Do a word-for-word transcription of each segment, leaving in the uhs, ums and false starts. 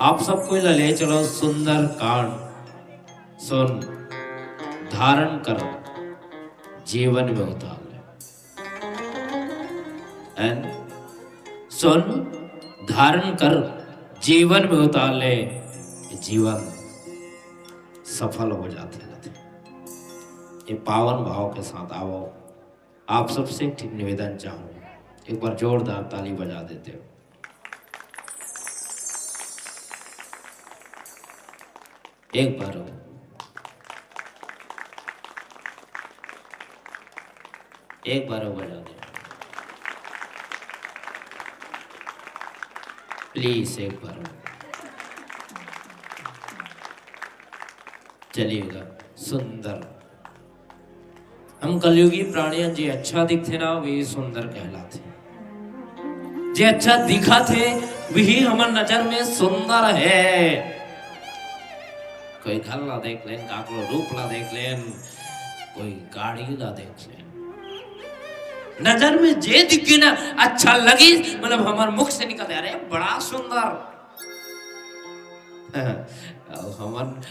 आप सबको ला ले चलो सुंदर कांड। सुन, धारण कर, जीवन में उतार ले। And सुन, धारण कर, जीवन में उतार ले। जीवन सफल हो जाथे, जाथे। ये पावन भाव के साथ आओ। आप सबसे एक ठिक निवेदन चाहूँ, एक बार जोरदार ताली बजा देते हो। एक बार और, एक बार और बजा दे। Please, एक बार और। चलिएगा, सुंदर। हम कलयुगी प्राणियन जे अच्छा दिखथे ना, वही सुंदर कहलाथे। जे अच्छा दिखथे, वही हमर नजर में सुंदर हे। कोई घर ला देख लेन, काकरो रूप ला देख लेन, कोई गाड़ी ला देख लेन, नजर में जे दिखे ना, अच्छा लगी, मतलब हमर मुख से निकलथे, "अरे, बड़ा सुंदर।" अउ हमन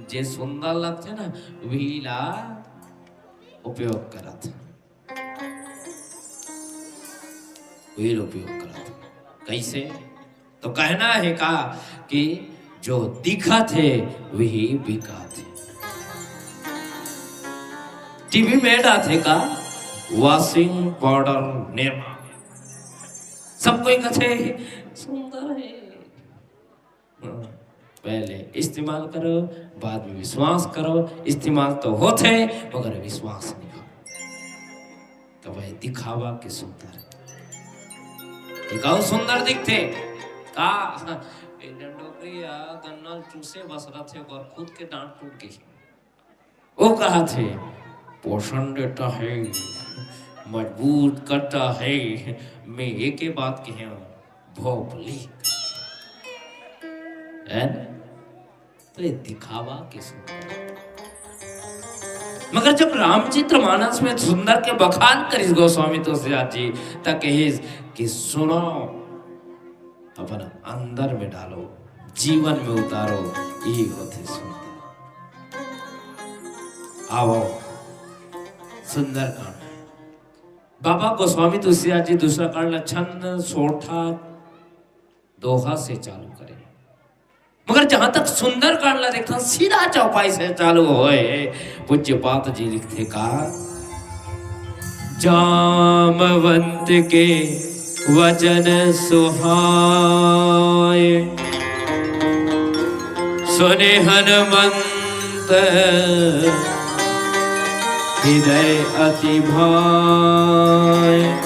जे सुंदर लगथे ना, वही ला उपयोग करत, वही ला उपयोग करत। कैसे? तो कहना हे का कि जो दिखथे, वही बिकथे। टीवी में आथे का, washing powder निरमा, सब कोई कथे सुंदर हे। हाँ, पहले इस्तेमाल करो, बाद में विश्वास करो। इस्तेमाल तो होथे, मगर विश्वास नहीं हो। तो वह दिखावा के सुंदर। दिखाओ सुंदर दिखथे। का? ए डंडोकरी या गन्ना ल चूसे बस रथे, ओकर खुद के दांत टूट गई। वो कहा थे, पोषण देता है, मजबूत करता है। मैं एक ही बात कहे हूँ, भोपली। है ना? तो ये दिखावा के सुंदर। मगर जब रामचरित मानस में सुंदर के बखान करिस गोस्वामी तुलसीदास जी, त कहिस कि सुनो, अपन अंदर में डालो, जीवन में उतारो, यही होथे सुंदर। आओ, सुंदरकांड। बाबा गोस्वामी तुलसीदास जी दूसरा कांड ला छंद, सोरठा, दोहा से चालू करे। मगर जहां तक सुंदरकांड ला देखथन, सीधा चौपाई से चालू होय। पूज्यपाद जी लिखथे का, जामवंत के वचन सुहाय, सुने हनुमंत हृदय अति भाय।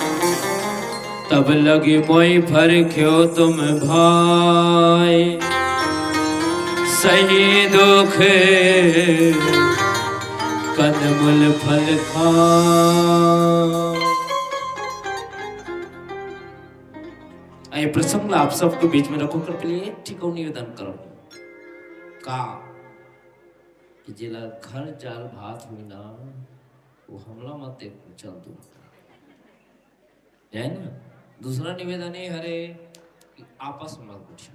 तब लगी मोय परख्यो तुम भाय, सही दुख कंदमूल फल खाय। ए प्रसंग ला आप सबके बीच में रखो, कृपया एक ठिक अउ निवेदन करो का, कि जेला घर जाल भात होई ना, वो हमला मत देखो, चल तू। है ना? दूसरा निवेदन ये हरे कि आपस में मत पूछो।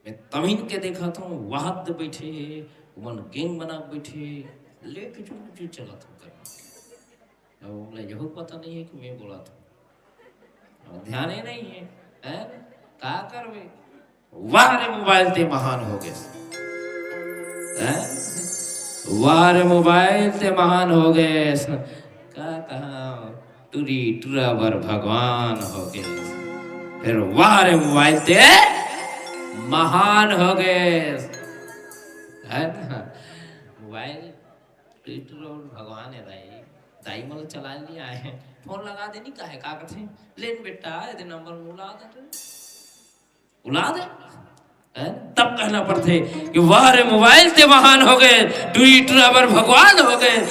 मैं तमिन के देखा था, वहाद बैठे हे, मन गैंग बना के बैठे, लेके चुप चुप चला था करना। अब उनला यहू पता नहीं है कि मैं बोला था, अब ध्यान ही नहीं है, है ना? का करबे? वाह रे मोबाइल, ते महान हो गेस। हैं? वाह रे मोबाइल, ते महान हो गेस। का कहा, टुरी टुरा बर भगवान हो गेस। फिर वाह रे मोबाइल, ते महान हो गेस। है ना? मोबाइल टुरी टुरा बर भगवान है दाई। दाई मोला चला नहीं आए। फोन लगा देनी का है, का कथे? लेन बेटा, ये नंबर मिला दे। उला दे। हैं? तब कहना पड़थे कि वाह रे मोबाइल, ते महान हो गे, टुरी टुरा बर भगवान हो गे,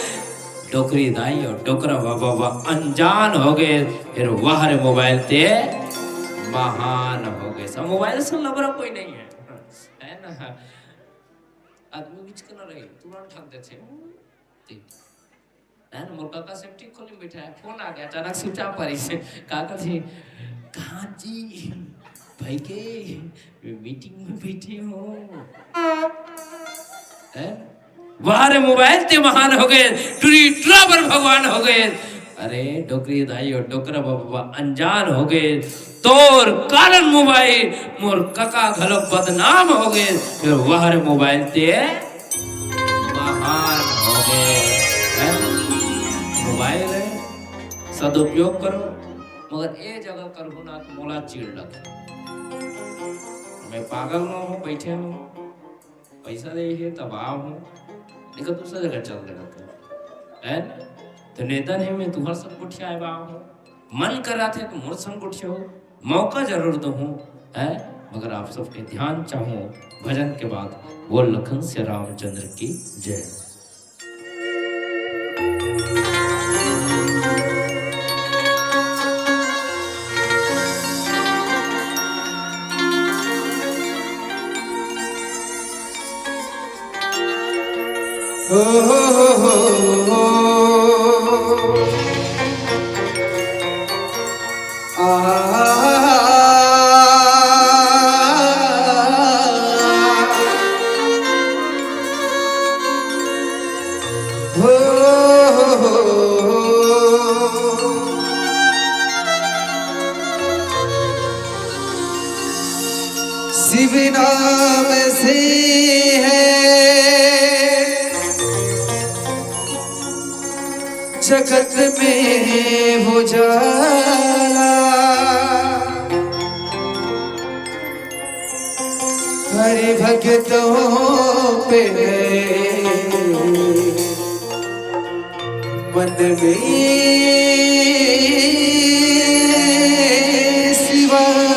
डोकरी दाई अउ डोकरा बाबा अनजान हो गे, फिर वाह रे मोबाइल, ते महान हो गे। सब मोबाइल से लबरा कोई नहीं है, है ना? आदमी बीच के ना रही, तुरंत ठग देथे। है ना, मोर काका सेफ्टी खोली में बैठा है, फोन आ गया अचानक, स्विच ऑफ पर इसे। का कथे, "कहाँ जी?" भाई के मीटिंग में बैठे हो। हैं? वाह रे मोबाइल, ते महान हो गए, टुरी टुरा बर भगवान हो गए। अरे डोकरी दाई और डोकरा बाबा अनजान हो गए, तोर कारण मोबाइल मोर कका घलो बदनाम हो गए। फिर वाह रे मोबाइल, ते महान हो गए। हैं? मोबाइल है, सदुपयोग करो, मगर ए जगह करहू ना तो मोला चिढ़ लगे। मैं पागल ना हूँ, बैठे हूँ, पैसा दे हे तब आव हूँ, नहीं तो दूसरा जगह चल देना था, है ना? तो नेता नहीं, मैं तुम्हारे संग गोठियाए बा हूँ, मन करा थे तो मोर संग गोठियाओ, मौका जरूर दो हूँ, है? मगर आप सबके ध्यान चाहूँ भजन के बाद, बोल लखन से रामचंद्र की जय। शिव नाम से है जगत में उजाला, हरि भक्तों पे है मन में शिवाला।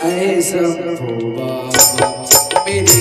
ऐ शंभो बाबा मेरे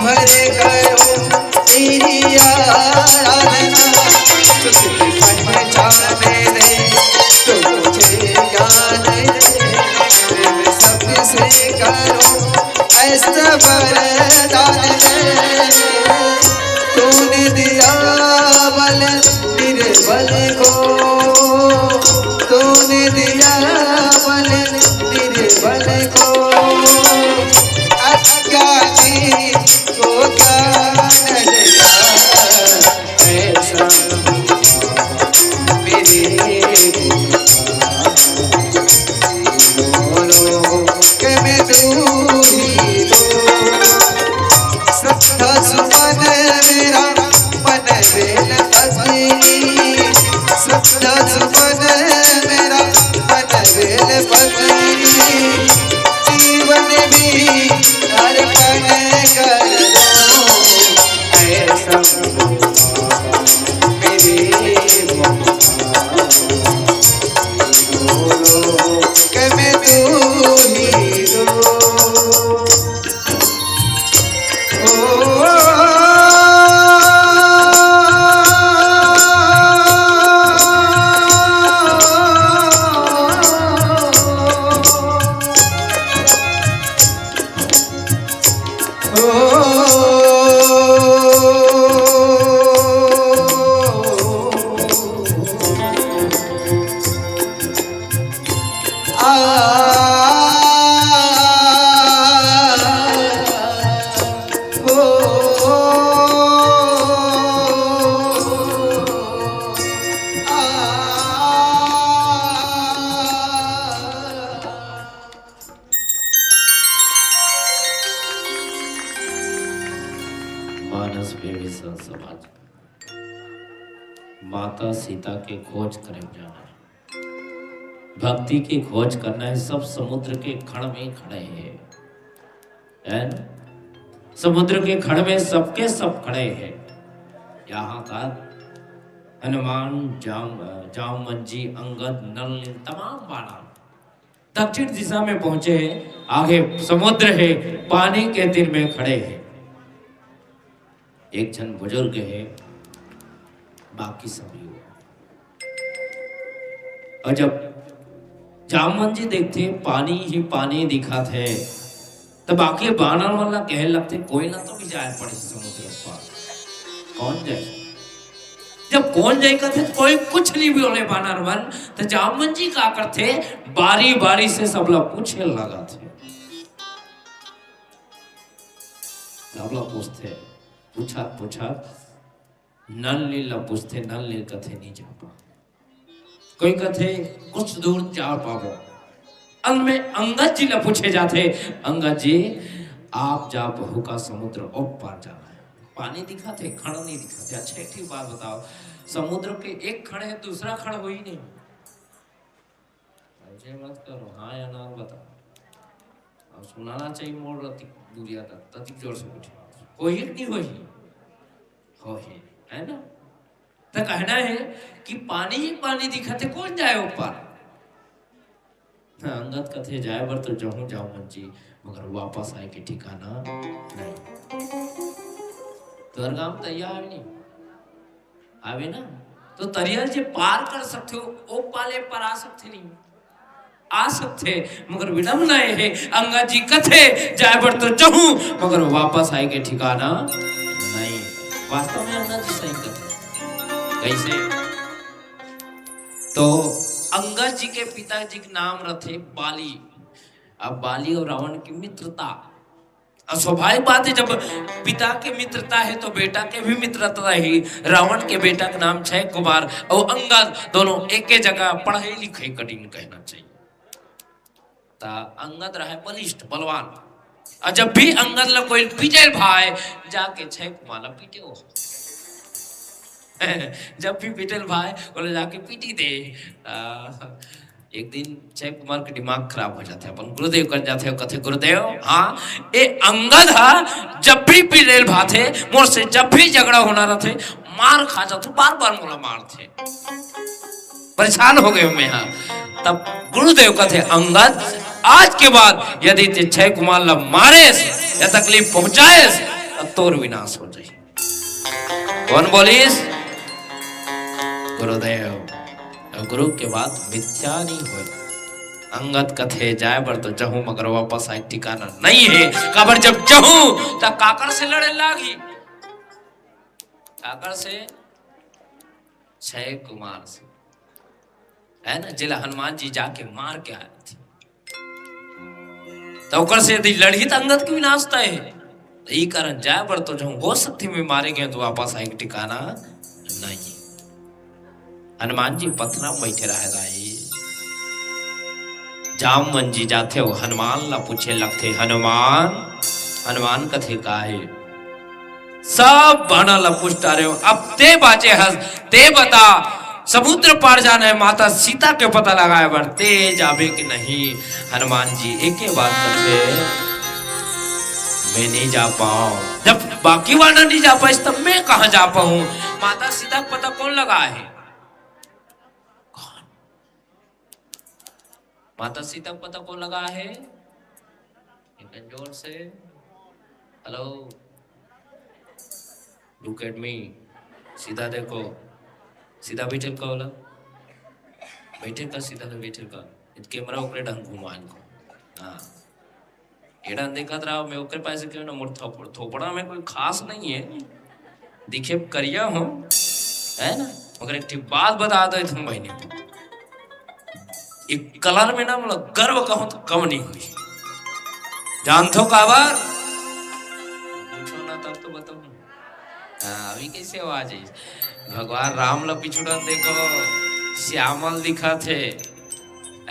भर करो तेरी आराधना, तुझे पहचान दे, तुझे ज्ञान दे, सबसे करो ऐसा वरदान दे। तूने दिया बल निर्बल को, तूने दिया बल निर्बल को, अज्ञानी को ज्ञान दिया। ऐसा मेरे बोलो कि मैं तू ही तो। श्रद्धा सुमन मेरा मन बेल पत्नी, श्रद्धा सुमन मेरा मन बेल पत्नी, जीवन भी अर्पण कर दो। ऐसा मेरे बोलो कि मैं तू ही तो। मानस प्रेमी संत समाज, माता सीता के खोज करे जाना है, भक्ति की खोज करना है। सब समुद्र के खड़ में खड़े हैं, है ना? समुद्र के खड़ में सबके सब खड़े हैं। यहाँ का हनुमान, जाम जामवंत जी, अंगद, नल, तमाम बानर दक्षिण दिशा में पहुंचे हैं। आगे समुद्र है, पानी के तीर में खड़े हैं। एक जन बुजुर्ग है, बाकी सब युवा। और जब जामवंत जी देखथे पानी ही पानी दिखत हे, त बाकी बानर मन ला कहे लगथे, कोई ना तो भी जाए पड़ही समुद्र पार। कौन जाए? जब कोन जाई कथे, कोई कुछ नहीं बोले बानर मन, त जामवंत जी का करथे, बारी बारी से सबला पूछे लगथे। सबला पूछथे, पूछत पूछत नल नील ला पूछथे, नल नील कथे, "नहीं जा पाओ।" कोई कथे, "कुछ दूर जा पाबो।" अंत में अंगद जी ला पूछे जाथे, "अंगद जी, आप जा बहू का समुद्र ओ पार जाना है।" पानी दिखथे, खड़ नहीं दिखथे। अच्छा, एक ठे बात बताओ, समुद्र के एक खड़ है, दूसरा खड़ होही नहीं? ऐसे मत करो, हाँ या ना बताओ। अब सुनाना चाहिए मोर रतिक दुरिया तक, ततिक जोर से पूछे। होही कि नहीं होही? होही, है ना? त कहना है कि पानी ही पानी दिखथे, कोन जाए ओ पार? हाँ, अंगद कथे, "जाए बर तो जहूँ जामवंत जी, मगर वापस आए के ठिकाना नहीं।" तोर गाँव तैयार नहीं आवे ना, तो तरिया जे पार कर सकथे, ओ पाले पर आ सकथे नहीं, आ सकथे, मगर विडम्बना ये है, अंगद जी कथे, "जाए बर तो जहूँ, मगर वापस आए के ठिकाना नहीं।" वास्तव में अंगद जी सही कथे। कैसे? तो अंगद जी के पिताजी के नाम रथे बाली। अब बाली और रावण की मित्रता, अब स्वाभाविक बात है, जब पिता के मित्रता है तो बेटा के भी मित्रता ही। रावण के बेटा का नाम क्षय कुमार और अंगद, दोनों एके जगह पढ़ाई लिखाई कठिन कहना चाहिए। ता अंगद रहे बलिष्ठ, बलवान। और जब भी अंगद ला कोई पीटे भाई, जाके क्षय कुमार ला पीटे हो। जब भी पीटे भाई, बोले जाके पीटी दे। आ, एक दिन क्षय कुमार के दिमाग खराब हो जाथे, अपन गुरुदेव कर जाथे, कथे, "गुरुदेव, हाँ, ए अंगद हा जब भी पीटे भाथे, मोर से जब भी झगड़ा होना रथे, मार खा जाथे, बार बार मोला मारथे।" परेशान हो गए मैं, हाँ। तब गुरुदेव कथे, "अंगद, आज के बाद यदि ते अक्षय कुमार ला मारेस या तकलीफ पहुंचाएस, त तोर विनाश हो जाही।" कौन बोलिस? गुरुदेव। अउ गुरु के बात मिथ्या नइ होय। अंगद कथे, "जाय बर तो जहूं, मगर वापस आय के ठिकाना नइ हे।" काबर जब जहूं, तब काकर से लड़े लागही? काकर से? अक्षय कुमार से, है ना, जेला हनुमान जी जाके मार के आए थे। त ओकर से यदि लड़ही त अंगद के विनाश तय हे। त ई कारण जाय बर तो जहूं, हो सकथे मैं मारे गेंव त वापस आए के ठिकाना नइ हे। हनुमान जी पथरा म बइठे रहे दाई। जामवन जी जाथे अउ हनुमान ला पूछे लगथे, "हनुमान।" हनुमान कथे, "का हे?" "सब बाना ला पुछ डारेंव, अब ते बाचे हस, ते बता, समुद्र पार जाना हे माता सीता के पता लगाए बर, ते जाबे कि नहीं?" हनुमान जी एके बात कथे, "मैं नइ जा पांव। जब बाकी वाला नइ जा पाइस, त मैं कहां जा पाहूं?" माता सीता के पता कोन लगाए हे? कोन? माता सीता के पता कोन लगाए हे? एक जोर से। Hello, look at me. सीधा देखो, सीधा बइठे ल का ओला, बइठे ल का, सीधा ले बइठे ल का। इत camera ओकरे ढंग घुमा इनको। हां, ए ढंग देखत रहा, मैं ओकरे पास से क्यों ना, मोर थोप-, थोपड़ा में कोई खास नइ हे, दिखे करिया हों, है ना, मगर एक ठिक बात बता दो तुम बहिनी, एक colour में ना, मोला गर्व कहूं त कम नइ होही। जानथो काबर? पूछो ना, तब तो बताहूं। हां, अभी कइसे आवाज हे? भगवान राम ला पिछुड़न देखो, श्यामल दिखत हे,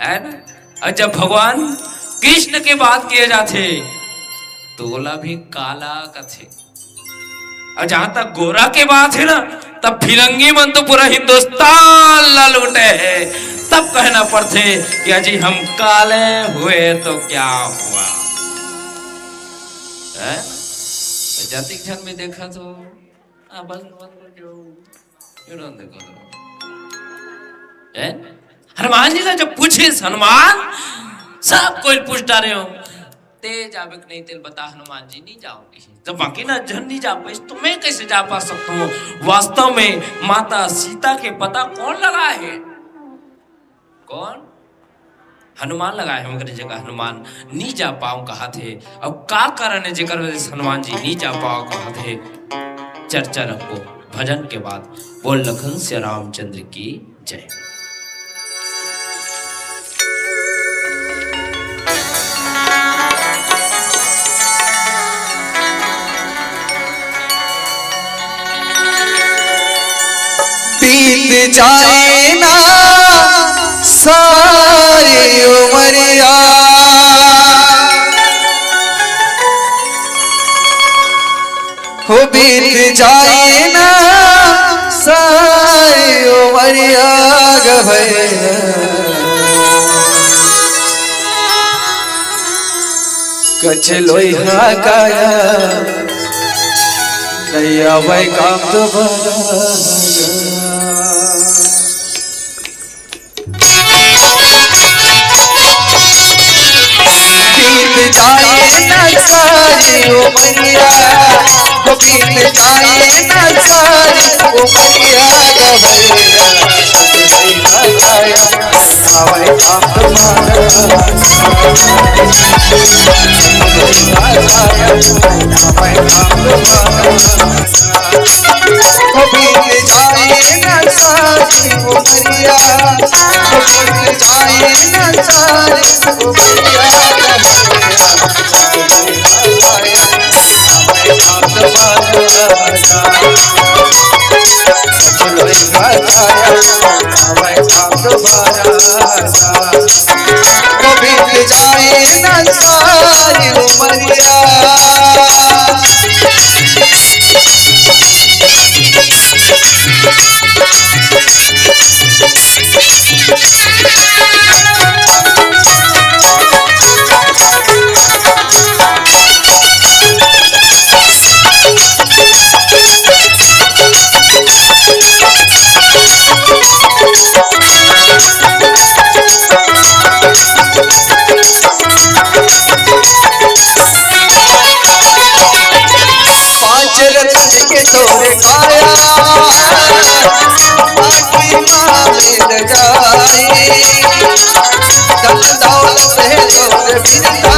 है ना? अउ जब भगवान कृष्ण के बात किए जाथे, त ओला भी काला कथे। अउ जहां तक गोरा के बात हे ना, तब फिरंगी मन तो पूरा हिंदुस्तान ला लूटे हे। तब कहना पड़थे कि अजी हम काले हुए तो क्या हुआ, हैं? त जतिक झन में देखत हो, हां, बस, बस, बस, जो, जो ना देखो तो। हैं? हनुमान जी ला जब पूछिस, "हनुमान, सब कोई पूछ डारे हों, ते जाबे कि नहीं, तेला बता।" हनुमान जी, "नइ जांव।" जब बाकी ना झन नइ जा पाइस, त मैं कइसे जा पा सकत हों? वास्तव में माता सीता के पता कोन लगाए हे? कोन? हनुमान लगाए हे, मगर जगह हनुमान नइ जा पांव कहत हे। अउ का कारण हे, जेकर वजह से हनुमान जी नइ जा पांव कहत हे? चर्चा रखबो भजन के बाद। बोल लखन सिया रामचंद्र की जय। बीत जाए ना सारी उमरिया, हो बीत जाए ना सारी उमरिया ग भैया। कछ लोइहा काया नइ आवय काम दोबारा। बीत जाए ना सारी उमरिया, बीत जाए ना सारी उमरिया, तोरे काया, माटी मा मिल जाई। धन दौलत हे तोरे बिरता,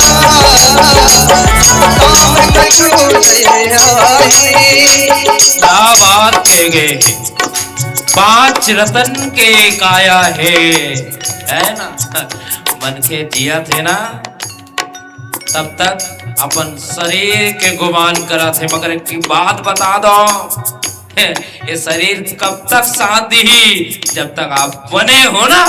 काम कछु नहीं आई। क्या बात कहे गए, पांच रतन के काया हे, है ना? मनखे जियत हे ना, तब तक अपन शरीर के गुमान करत हे, मगर एक बात बता दो, ये शरीर कब तक साथ दिही? जब तक आप बने हो ना,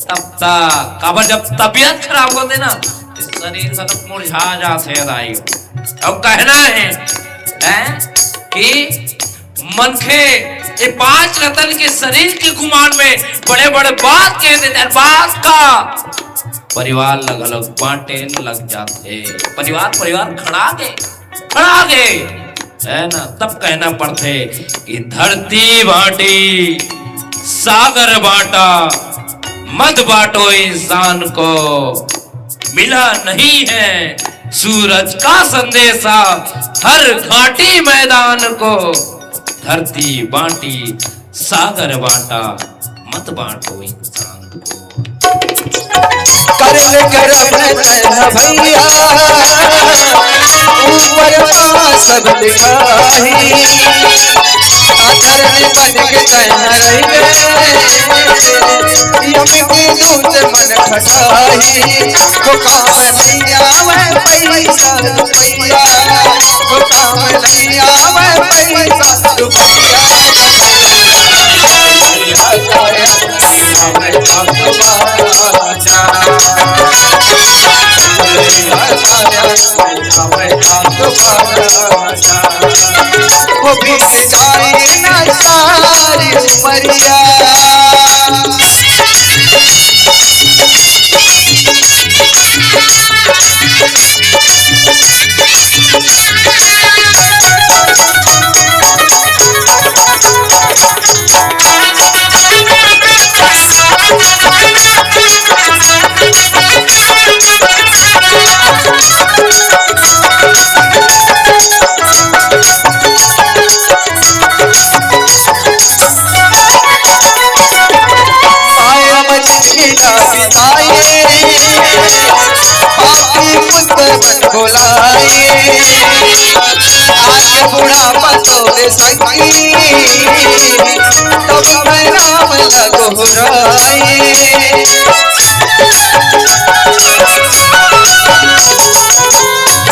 तब तक। काबर, जब तबीयत खराब होथे ना, ये शरीर सब मुरझा जाथे दाई। अब कहना है, है कि मनखे ये पांच रतन के शरीर के गुमान में बड़े-बड़े बात कह देथे, बात का परिवार ल घलो बांटे लग जाथे। परिवार, परिवार खड़ा के, खड़ा के, है ना? तब कहना पड़थे कि धरती बांटी, सागर बांटा, मत बांटो इंसान को। मिला नहीं है सूरज का संदेशा हर घाटी मैदान को। धरती बांटी, सागर बांटा, मत बांटो इंसान को। कर्म कर्म तन भैया, ऊपर पा सब लिखा है। अधर्म बन के तन रहिबे, यम के दूत मन खटाई। हो काम नहीं आवे पैसा रुपया, हो काम नहीं आवे पैसा रुपया। वो बीत जाए ना सारी उमरिया। आए मजकिला बिताए, पापी पुत्र मन बोलाए। आज बुढ़ापा तोरे संगी, तब मैं राम लगुराए।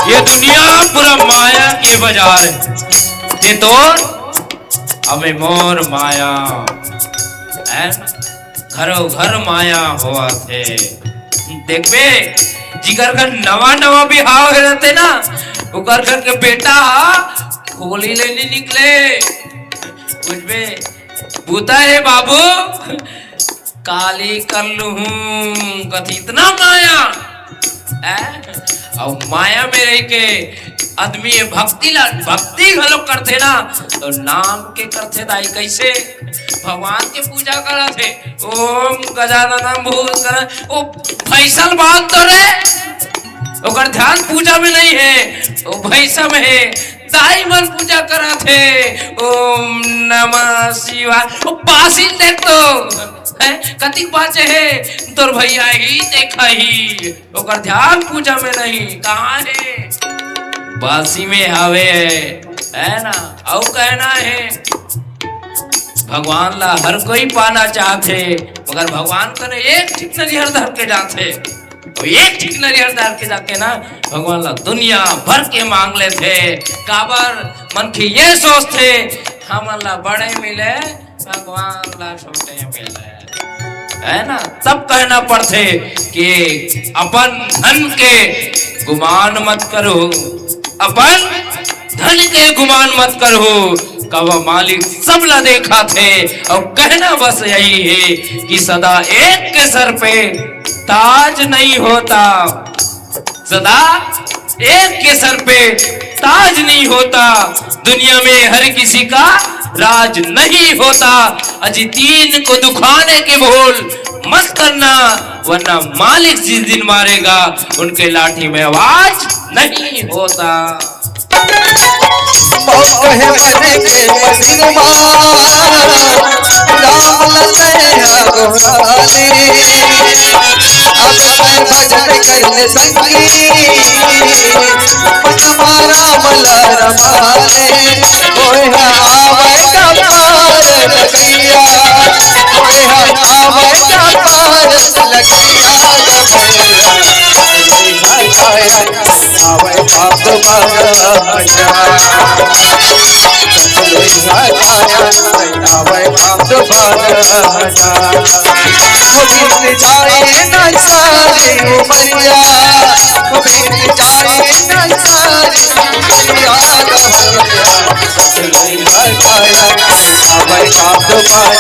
ये दुनिया पूरा माया के बाजार है। ये तो अबे मोर माया, है ना? घरो घर माया होवत हे। देखबे, जिकर घर नवा नवा बिहाव होय रहिथे ना, ओकर घर के बेटा ह होली ले नी निकले। बुझबे, बूता हे बाबू, काली कर लूहूं, कथी इतना माया, हैं? अउ माया में रह के आदमी ये भक्ति ला, भक्ति घलो करथे ना, तो नाम के करथे दाई, कइसे? भगवान के पूजा करत हे, ओम गजाननम भूत गण, ओ भैंसा ल बांध तो रे, ओकर ध्यान पूजा में नहीं हे, ओ भैंसा में हे। दाई मन पूजा करत हे, ओम नमः शिवाय। ओ बासी ल देख तो, हैं? कतिक बांचे हे, तोर भैया ही देखा ही, ओकर ध्यान पूजा में नहीं, कहाँ हे? बासी में हावे, है ना? अउ कहना हे, भगवान ला हर कोई पाना चाहथे, मगर भगवान कने एक ठिक नरियर धर के जाथे। अउ एक ठिक नरियर धर के जाके ना भगवान ला दुनिया भर के मांग लेथे। काबर? मनखे ये सोचथे, हमन ला बड़े मिले, भगवान ला छोटे मिले, है ना? तब कहना पड़थे कि अपन धन के गुमान मत करो, अपन धन के गुमान मत करहू, काबर मालिक सब ला देखत हे। अउ कहना बस यही हे कि सदा एक के सर पे ताज नहीं होता, सदा एक के सर पे ताज नहीं होता, दुनिया में हर किसी का राज नहीं होता। अजी तीन को दुखाने के बोल मत करना, वरना मालिक जिस दिन मारेगा, उनके लाठी में आवाज नहीं होता। मौका हे मन के मंदिर मा राम ललैया गोहराले। अब मैं भजन करने संगी, पचमा राम ला रमाले। ओए हा आवे का पार लगैया, ओए हा आवे का पार लगैया। आवे बाप दोबारा। आवे बाप दोबारा। बीत जाए ना सारी उमरिया, बीत जाए ना सारी उमरिया। आवे बाप दोबारा।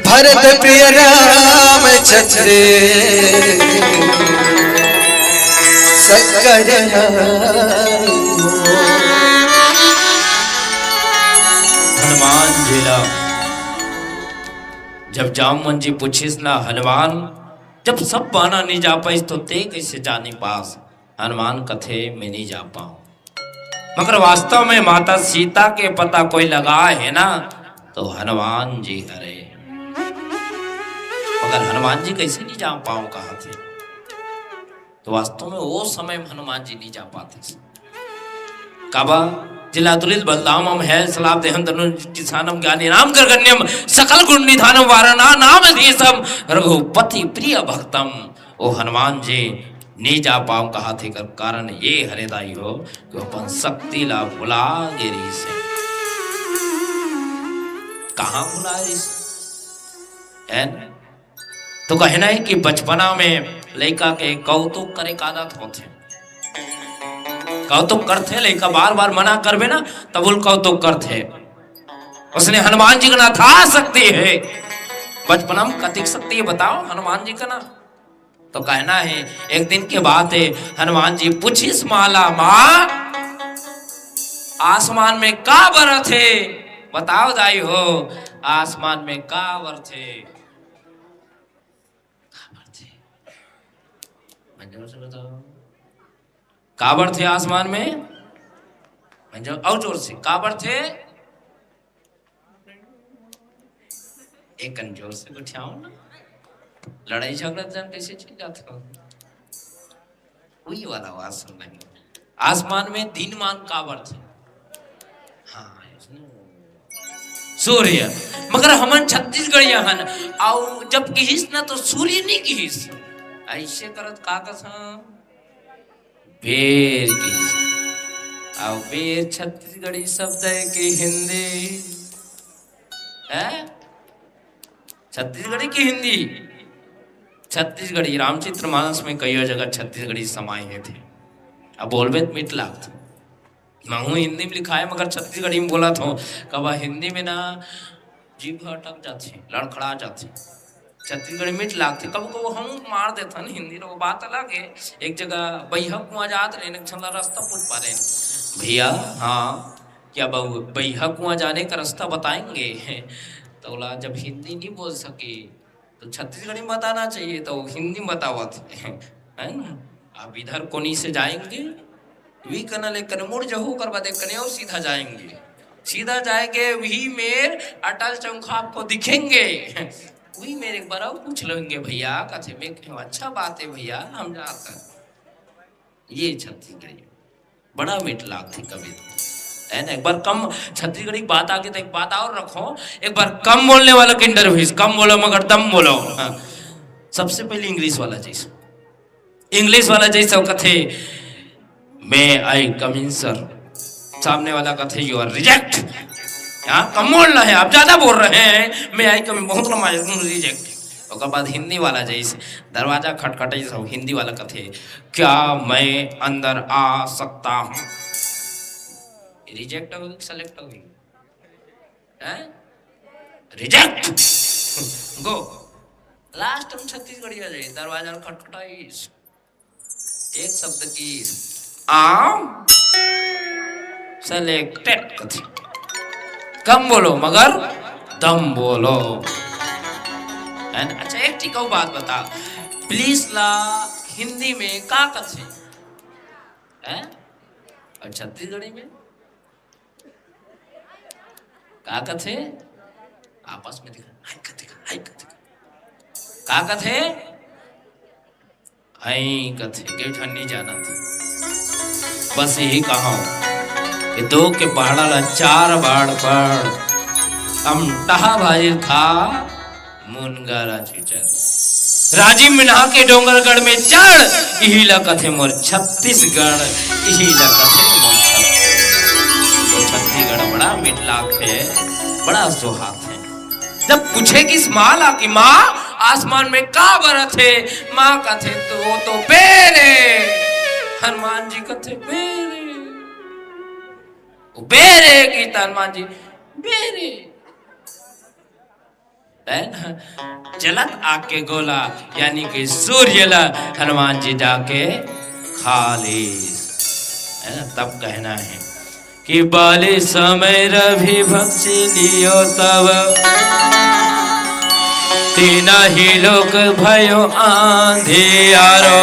भरत प्रिय रामचंद्र शंकर। हनुमान जी ला जब जामवंत जी पूछिस ना, हनुमान, जब सब बाना नहीं जा पाइस तो ते कैसे जानी पास? हनुमान कथे, मैं नहीं जा पाऊं। मगर वास्तव में माता सीता के पता कोई लगा है ना, तो हनुमान जी हरे। मगर हनुमान जी कैसे नहीं जा पाऊं कहा थे, तो वास्तव में वो समय में हनुमान जी नहीं जा पाते। काबा जिला तुलित बलदाम हम है सलाब देहम तनु किसानम ज्ञानी नाम कर गण्यम सकल गुण निधानम वारणा नाम धीसम रघुपति प्रिय भक्तम। ओ हनुमान जी नी जा पाऊं कहा थे, कर कारण ये हरे दाई हो कि अपन शक्ति ला भुला गे रहिस हे। कहाँ भुला रहिस हे? तो कहना है कि बचपना में लइका के कौतुक करे का आदत होथे। कौतुक करथे लइका, बार बार मना करबे ना, तब वो कौतुक करथे। उसने हनुमान जी का ना था शक्ति है। बचपना में कतिक शक्ति है बताओ हनुमान जी का ना। तो कहना है, एक दिन की बात है, हनुमान जी पूछिस माला माँ, आसमान में का बरत है? बताओ दाई हो, आसमान में का बरत है? का बरत है? मंजोर से बताओ। का बरत है आसमान में? मंजोर, और जोर से, का बरत है? एक कन जोर से गोठियाओ ना। लड़ाई झगड़ा जन कैसे चल जात हो? वही वाला आवाज सुन रही। आसमान में दिन मान का बरत है? हाँ, सूर्य। मगर हमन छत्तीसगढ़िया हन, अउ जब किहिस ना तो सूर्य नहीं किहिस। ऐसे करत का कसम? बेर किहिस। अउ बेर छत्तीसगढ़ी शब्द है कि हिंदी? है? छत्तीसगढ़ी की हिंदी? छत्तीसगढ़ी, रामचरित मानस में कइयो जगह छत्तीसगढ़ी समाए हे थे। अब बोलबे त मीठ लागथे। महू हिंदी में लिखाए मगर छत्तीसगढ़ी में बोलत हों। कबा हिंदी में ना जीभ अटक जाथे, लड़खड़ा जाथे। छत्तीसगढ़ी मीठ लागथे। कबो कबो हम मार देथन हिंदी, तो वो बात अलग है। एक जगह बइहा कुआं जात रहेन, एक झन ला रास्ता पूछ पारेन, "भैया, हाँ, क्या बउ-, बइहा कुआं जाने का रास्ता बताएंगे?" तो ओला जब हिंदी नहीं बोल सके, तो छत्तीसगढ़ी में बताना चाहिए, तो हिंदी में बतावत हे, है ना? अब इधर कोनी से जाएंगे, वी कना ले कने मुड़ जहू, ओकर बाद एक कने और सीधा जाएंगे, सीधा जाएंगे, वही मेर अटल चौक आपको दिखेंगे, वही मेर एक बार और पूछ लेंगे भैया, कथे मैं कहूँ, "अच्छा बात है भैया, हम जात हैं।" ये छत्तीसगढ़ी। बड़ा मीठ लागथे कविता, है ना? एक बार कम छत्तीसगढ़ी की बात आगे तो एक बात और रखो, एक बार कम बोलने वालों के इंटरव्यू, कम बोलो मगर दम बोलो। हाँ। सबसे पहले इंग्लिश वाला जैसे, इंग्लिश वाला जैसे वो कथे, "May I come in, sir?" सामने वाला कथे, "You are reject।" यहाँ कम बोलना है, आप ज्यादा बोल रहे हैं, "May I come in?" बहुत लंबा है, रिजेक्ट। ओकर बाद हिंदी वाला जैसे दरवाजा खटखटे, सब हिंदी वाला कथे, "क्या मैं अंदर आ सकता हूँ?" रिजेक्ट होगी, सेलेक्ट होगी? हैं? रिजेक्ट। गो। लास्ट में छत्तीसगढ़िया जाई, दरवाजा खटखटाई। एक शब्द की आम सिलेक्टेड कथे। कम बोलो मगर दम बोलो। है ना? अच्छा, एक ठिक अउ बात बता, पुलिस ला हिंदी में का कथे? हैं? और छत्तीसगढ़ी में का कथे? आपस में दिखा, हाय कथे, हाय कथे। का कथे? हाय कथे, के ठन नहीं जाना था। बस यही कहा कि दो के पहाड़ा ला चार बार पढ़, हम टहा भाई था मुनगा राज विचार। राजिम मिनहा के डोंगरगढ़ में चढ़, इही ला कथे मोर छत्तीसगढ़, इही ला कथे मोर छत्तीसगढ़। तो छत्तीसगढ़ बड़ा मीठ लागथे, बड़ा सुहाथे। जब पूछे किस माँ ला कि माँ, आसमान में का बरत हे? माँ कथे तो वो तो बेर हे। हनुमान जी कथे बेर हे। वो बेर हे कि त हनुमान जी बेर हे। है ना? जलत आग के गोला यानी कि सूर्य ला हनुमान जी जाके खा लीस। है ना? तब कहना है कि बाली समय रवि भक्षी लियो तब, तीना ही लोक भयो अंधियारो।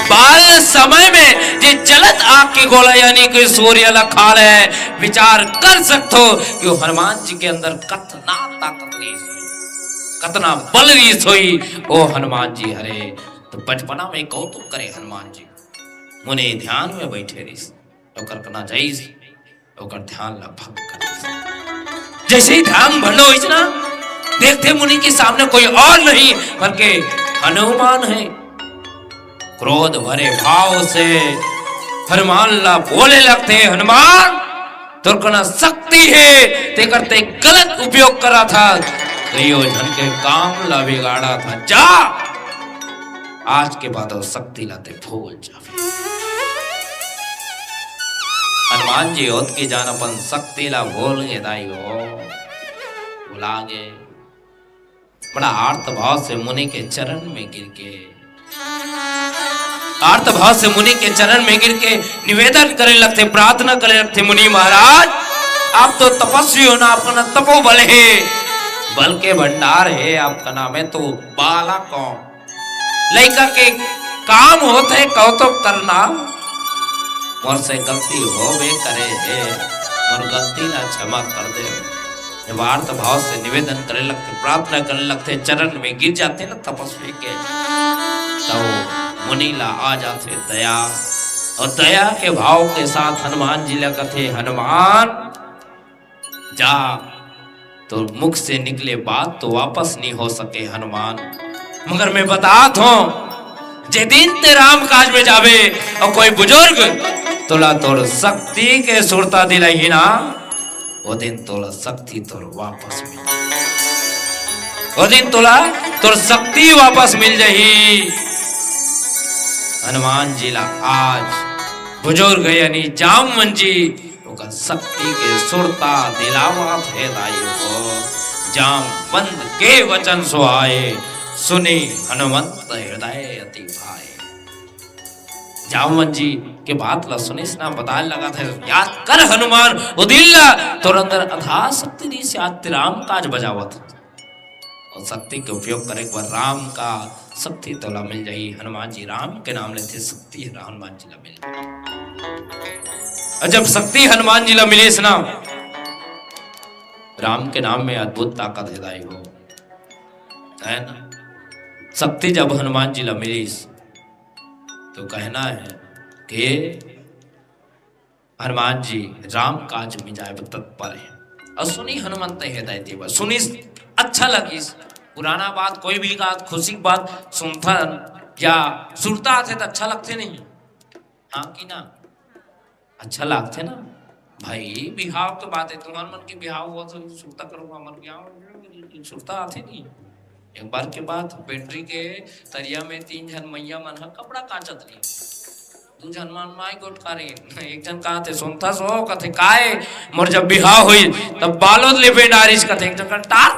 बाल समय में जे जलत आग के गोला यानी कि सूर्य ला खा ले, विचार कर सकथो कि वो हनुमान जी के अंदर कतना ताकत रहिस होही, कतना बल रहिस होही ओ हनुमान जी हरे। तो बचपना में कौतुक करे हनुमान जी, मुनि ध्यान में बैठे रहिस, ओकर कना जाइस, ओकर ध्यान ला भंग कर दिस। जैसे ही ध्यान भंग होइस ना, देखथे मुनि के सामने कोई और नहीं बल्कि हनुमान है। क्रोध भरे भाव से हनुमान ला बोले लगथे, हनुमान, तोर कना शक्ति हे, तेकर ते गलत उपयोग करा था, कइयो झन के काम ला बिगाड़ा था। जा, आज के बाद वो शक्ति ला ते भूल जाबे। हनुमान जी ओतकी जान अपन शक्ति ला भूल गे दाई हो, भुला गे। बड़ा आर्त भाव से मुनि के चरण में गिर के, आर्त भाव से मुनि के चरण में गिर के निवेदन करे लगथे, प्रार्थना करे लगथे, मुनि महाराज, आप तो तपस्वी हो ना, आपका ना तपोबल हे, बल के भंडार हे, आपका नाम है तो बालक हो, लइका के काम होत हे, कहो तो करना, मोर से गलती होबे करे हे, मोर गलती ला क्षमा कर दे। जब आर्त भाव से निवेदन करे लगथे, प्रार्थना करे लगथे, चरण में गिर जाथे ना तपस्वी के, तो मुनि ला आ जाथे दया, और दया के भाव के साथ हनुमान जी ला कथे, हनुमान, जा, तोर मुख से निकले बात तो वापस नहीं हो सके हनुमान, मगर मैं बतात हूं, जे दिन ते राम काज में जाबे और कोई बुजुर्ग तोला तोर शक्ति के सुरता दिलाही ना, ओ दिन तोला शक्ति तोर वापस मिल, ओ दिन तोला तोर शक्ति वापस मिल जाही। हनुमान जी ला आज बुजुर्ग यानी जामवंत जी ओकर शक्ति के सुरता दिलावत हे दाई हो। जामवंत के वचन सुहाए, सुनि हनुमंत हृदय अति भाए। जामवंत जी के बात ला सुनिस ना, बताए लगथे, याद कर हनुमान, ओ दिन ला तोर अंदर अथाह शक्ति रहिस, आज ते राम काज बजावत हे। और शक्ति के उपयोग करे के बाद राम का शक्ति तोला मिल जाही। हनुमान जी राम के नाम लेथे, शक्ति हनुमान जी ला मिल जाही। और जब शक्ति हनुमान जी ला मिलिस ना, राम के नाम में अद्भुत ताकत हे दाई हो, है ना? शक्ति जब हनुमान जी ला मिलिस, तो कहना है कि हनुमान जी राम काज में जाए बर तत्पर हे। और सुनि हनुमंत हृदय अति भाए, सुनिस, अच्छा लगिस। पुराना बात, कोई भी बात, खुशी की बात सुनथन या सुरता आथे त अच्छा लगथे नहीं? हाँ कि ना? अच्छा लगथे ना भाई। बिहाव के बात हे, तुमन मन के बिहाव होवत हे, सुरता करो, हमर बिहाव सुरता आथे नहीं। एक बार के बात, पेंड्री के तरिया में तीन झन मइया मन ह कपड़ा काचत रही। दू झन मन माई गोठ कारिन। एक झन कहत हे सोनथस हो, कथे काय, मोर जब बिहाव होई तब बालोद ले बेंड आरिस, कथे एक झन कहत टार,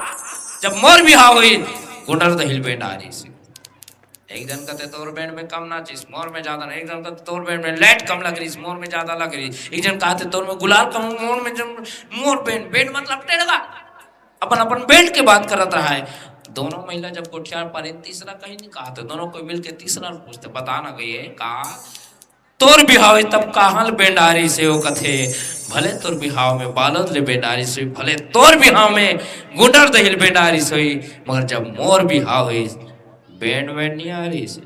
जब मोर बिहाव होई गुंडरदही ले बेंड आरिस। एक झन कथे तोर बेंड में कम नाचिस, मोर में ज्यादा ना। एक झन कथे तोर बेंड में लाइट कम लग रहिस, मोर में ज्यादा लग रहिस। एक झन कहत हे तोर में गुलाल कम, मोर में जम, मोर बेंड, बेंड मतलब टेड़गा। अपन अपन बेंड के बात करत रहा है। दोनों महिला जब गोठियार पारिन, तीसरा कहीं नहीं कहत हे, दोनों कोई मिलके तीसरा ल पूछथे, बता ना गई है का तोर बिहाव हे तब कहाँ ले बेंड आरिस हे? ओ कथे भले तोर बिहाव में बालोद ले बेंड आरिस होई, भले तोर बिहाव में गुंडरदही ले बेंड आरिस होई, मगर जब मोर बिहाव होई बेंड वेंड नहीं आरिस हे।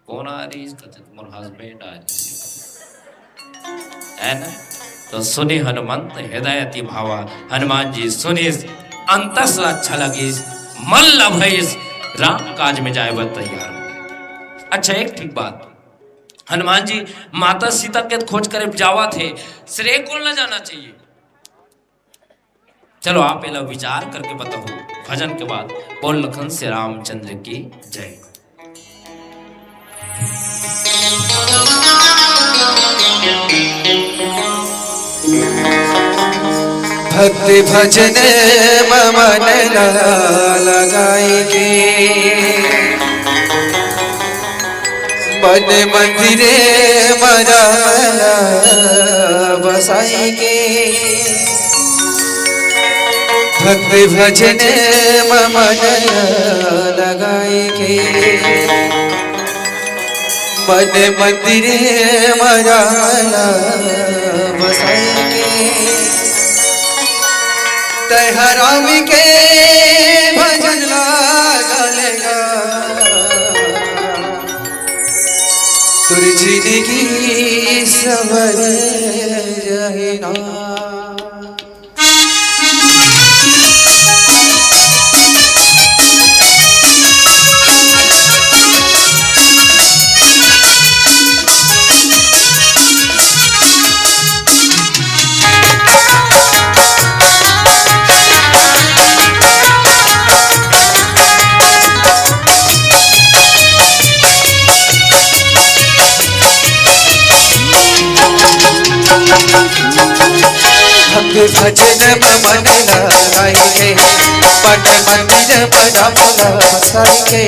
कोन आरिस? कथे मोर हस्बैंड आरिस हे। है ना? तो सुनी हनुमंत हृदय अति भावा, हनुमान जी सुनिस, अंतस ला अच्छा लगिस, मन ला भइस, राम काज में जाए बर तैयार हो गए। अच्छा, एक ठीक बात, हनुमान जी माता सीता के खोज करे जावत हे, श्रेय कोन ला जाना चाहिए? चलो, आप एला विचार करके बताओ। भजन के बाद बोल लखन से रामचंद्र की जय। भक्ति भजन म मन ला लगाई के, मन मंदिरे म राम ला बसाई के। भक्ति भजन म मन लगाई के, मन मंदिर म राम बसाई के। तैं ह राम के भजन ला गा लेगा, तोर जिंदगी संवर जाही ना। भक्ति भजन म मन लगाई के, मन मंदिर म राम ला बसाई के।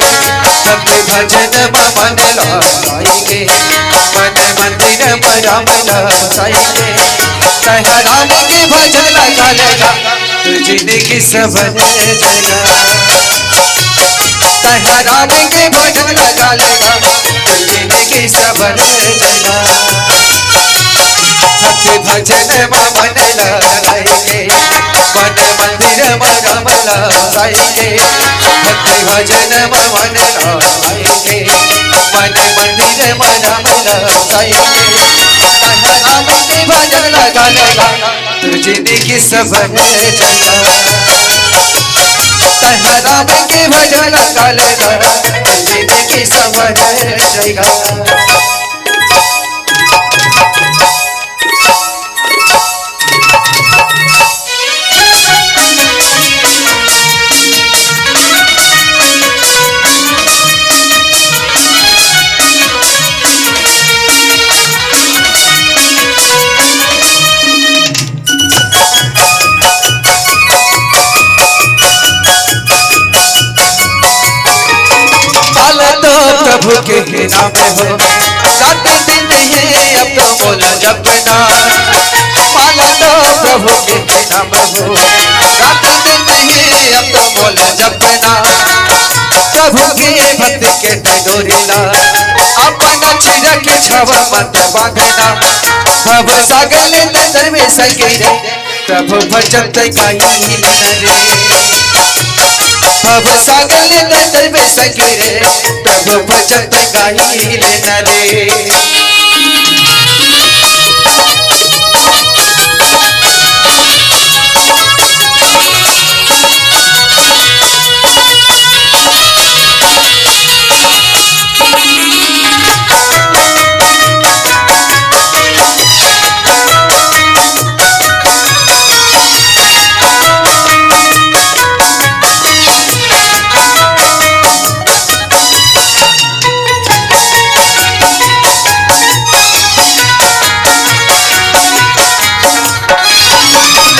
भक्ति भजन म मन लगाई के, मन मंदिर म राम ला बसाई के। तैं ह राम के भजन ला गा लेगा, तोर जिंदगी संवर जाएगा। तैं ह राम के भजन ला गा लेगा, तोर जिंदगी संवर जाएगा। भक्ति भजन म मन लगाई के, मन मंदिर म राम ला बसाई के। भक्ति भजन म मन लगाई के, मन मंदिर म राम ला बसाई के। तैं ह राम के भजन ला गा लेगा, तोर जिंदगी संवर जाएगा। तैं ह राम के भजन ला गा लेगा, तोर जिंदगी संवर जाएगा। पाला तो प्रभु के नाम हो, रात दिन ये अब तो बोल जपना। पाला तो प्रभु के नाम हो, रात दिन ये अब तो बोल जपना। प्रभु के भक्त के डोरी ला, अपन चिरक छाव मत बांधना। भव सागर ले तैं तरबे संगी रे, प्रभु भजन तैं गाई लेना रे। भव सागर ले तैं तरबे संगी रे, प्रभु भजन तैं गाई लेना रे।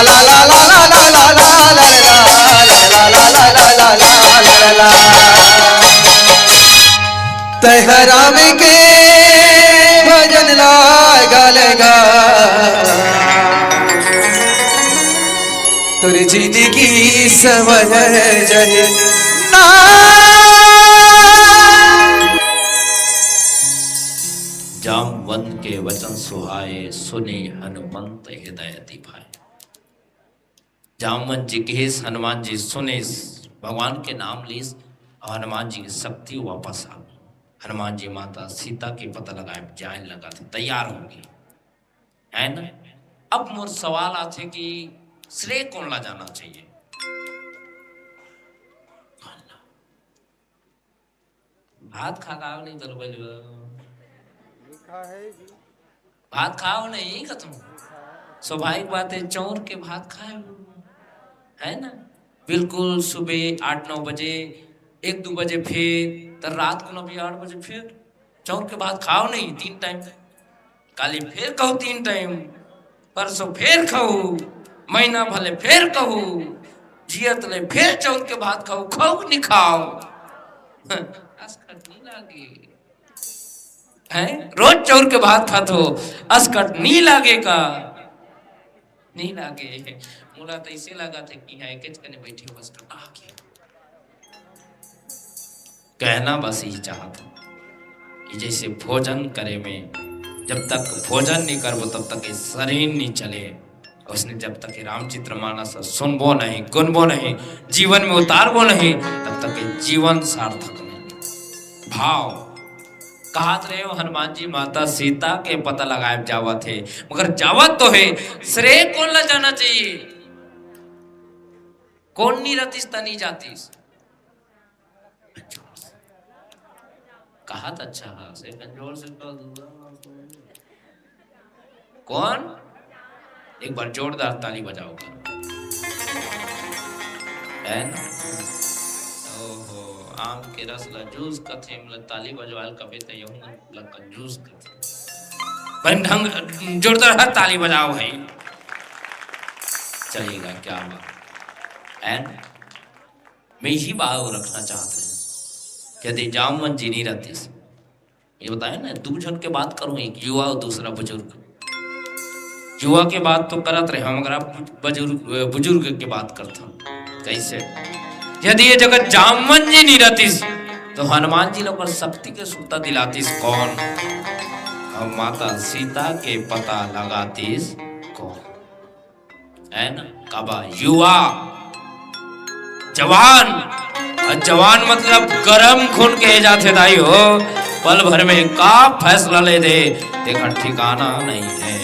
ला ला ला ला ला ला ला ला ला ला ला ला ला ला ला ला ला ला। तै ह राम के भजन ला गा ले गा, तोर जिंदगी संवर जही ना। जामवंत के वचन सुहाए, सुने हनुमंत हृदय अति भाए। जामवंत जी कहिस, हनुमान जी सुनिस, भगवान के नाम लिस, अउ हनुमान जी के शक्ति वापस आ गई। हनुमान जी माता सीता के पता लगाए जाए लगा थे, तैयार हो गई, है ना? अब मोर सवाल आथे कि श्रेय कोन ला जाना चाहिए? भात खा खाओ नहीं दल बलवा। लिखा है जी। भात खाओ नहीं कतनो। स्वाभाविक बात है, चौर के भात खाए हो, है ना? बिल्कुल सुबह आठ नौ बजे, एक दो बजे फिर, तो रात को ना भी आठ बजे फिर चौर के भात खाओ नहीं तीन टाइम। काली फिर खाओ तीन टाइम, परसों फिर खाओ, महीना भले फिर खाओ, जियत ले फिर चौर के भात खाओ, खाओ कि नहीं खाओ? असकट नहीं लागे? हैं? रोज चौर के भात खात हो, असकट नहीं लागे का? नहीं लागे। मोला तो ऐसे लगा थे कि यहाँ एक कने बैठे हो, बस टटा के। कहना बस यही चाहत हूँ कि जैसे भोजन करे में, जब तक भोजन नहीं करबो तब तक ये शरीर नहीं चले, उसने जब तक ये रामचरित मानस सुनबो नहीं, गुनबो नहीं, जीवन में उतारबो नहीं, तब तक ये जीवन सार्थक नहीं। भाव कहत रहे हो, हनुमान जी माता सीता के पता लगाए जावत है, मगर जावत तो है, श्रेय कौन ला जाना चाहिए? कौन नहीं रहतीस तनी जातीस? कहा तो अच्छा है, से कमजोर से तो दूसरा ना कोई। कौन? एक बार जोरदार ताली बजाओ। है ना? ओहो, आम के रस ला जूस कथे, मतलब ताली बजवाल कबे त यहू मन ला कंजूस कथे। बन ढंग, जोरदार ताली बजाओ भाई। चलेगा, क्या बात। And मैं यही भाव रखना चाहते हैं, यदि जामवंत जी नहीं रहतीस, ये बताया ना, दू झन के बात करूं, एक युवा और दूसरा बुजुर्ग। युवा के बात तो करत रहे हम, अगर आप बुजुर्ग, बुजुर्ग के बात करत हम, कैसे? यदि ये जगह जामवंत जी नहीं रहतीस, तो हनुमान जी लोग शक्ति के सुरता दिलातीस कौन? हम माता सीता के पता लगातीस कौन? है ना? काबर युवा, जवान, और जवान मतलब गरम खून के जाथे दाई हो, पल भर में का फैसला ले दे, तेकर ठिकाना नहीं है,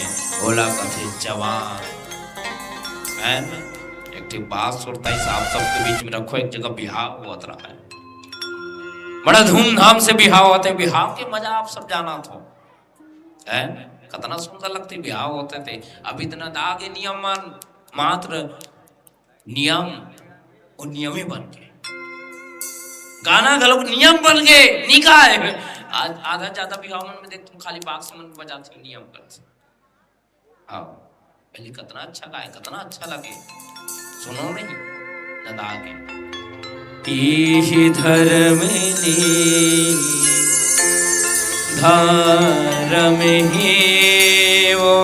ओला कथे जवान। है ना? एक ठे बात सुरता ही साहब सबके बीच में रखो, एक जगह बिहाव होत रहा है, बड़ा धूमधाम से बिहाव होते, बिहाव के मजा आप सब जाना थो। हैं? कतना सुंदर लगथे बिहाव होथे ते। अब इतना दागे नियम मन, मात्र नियम, वो नियम ही बन के। गाना घलोक नियम बन के निकाय। आज आधा ज्यादा बिहाव मन में देख तुम खाली बाक्स मन बजाते नियम कर। हाँ, पहले कतना अच्छा गाय, कतना अच्छा लगे। सुनो नहीं, दादा के। तीहि धर्म नी धर्म ही वो,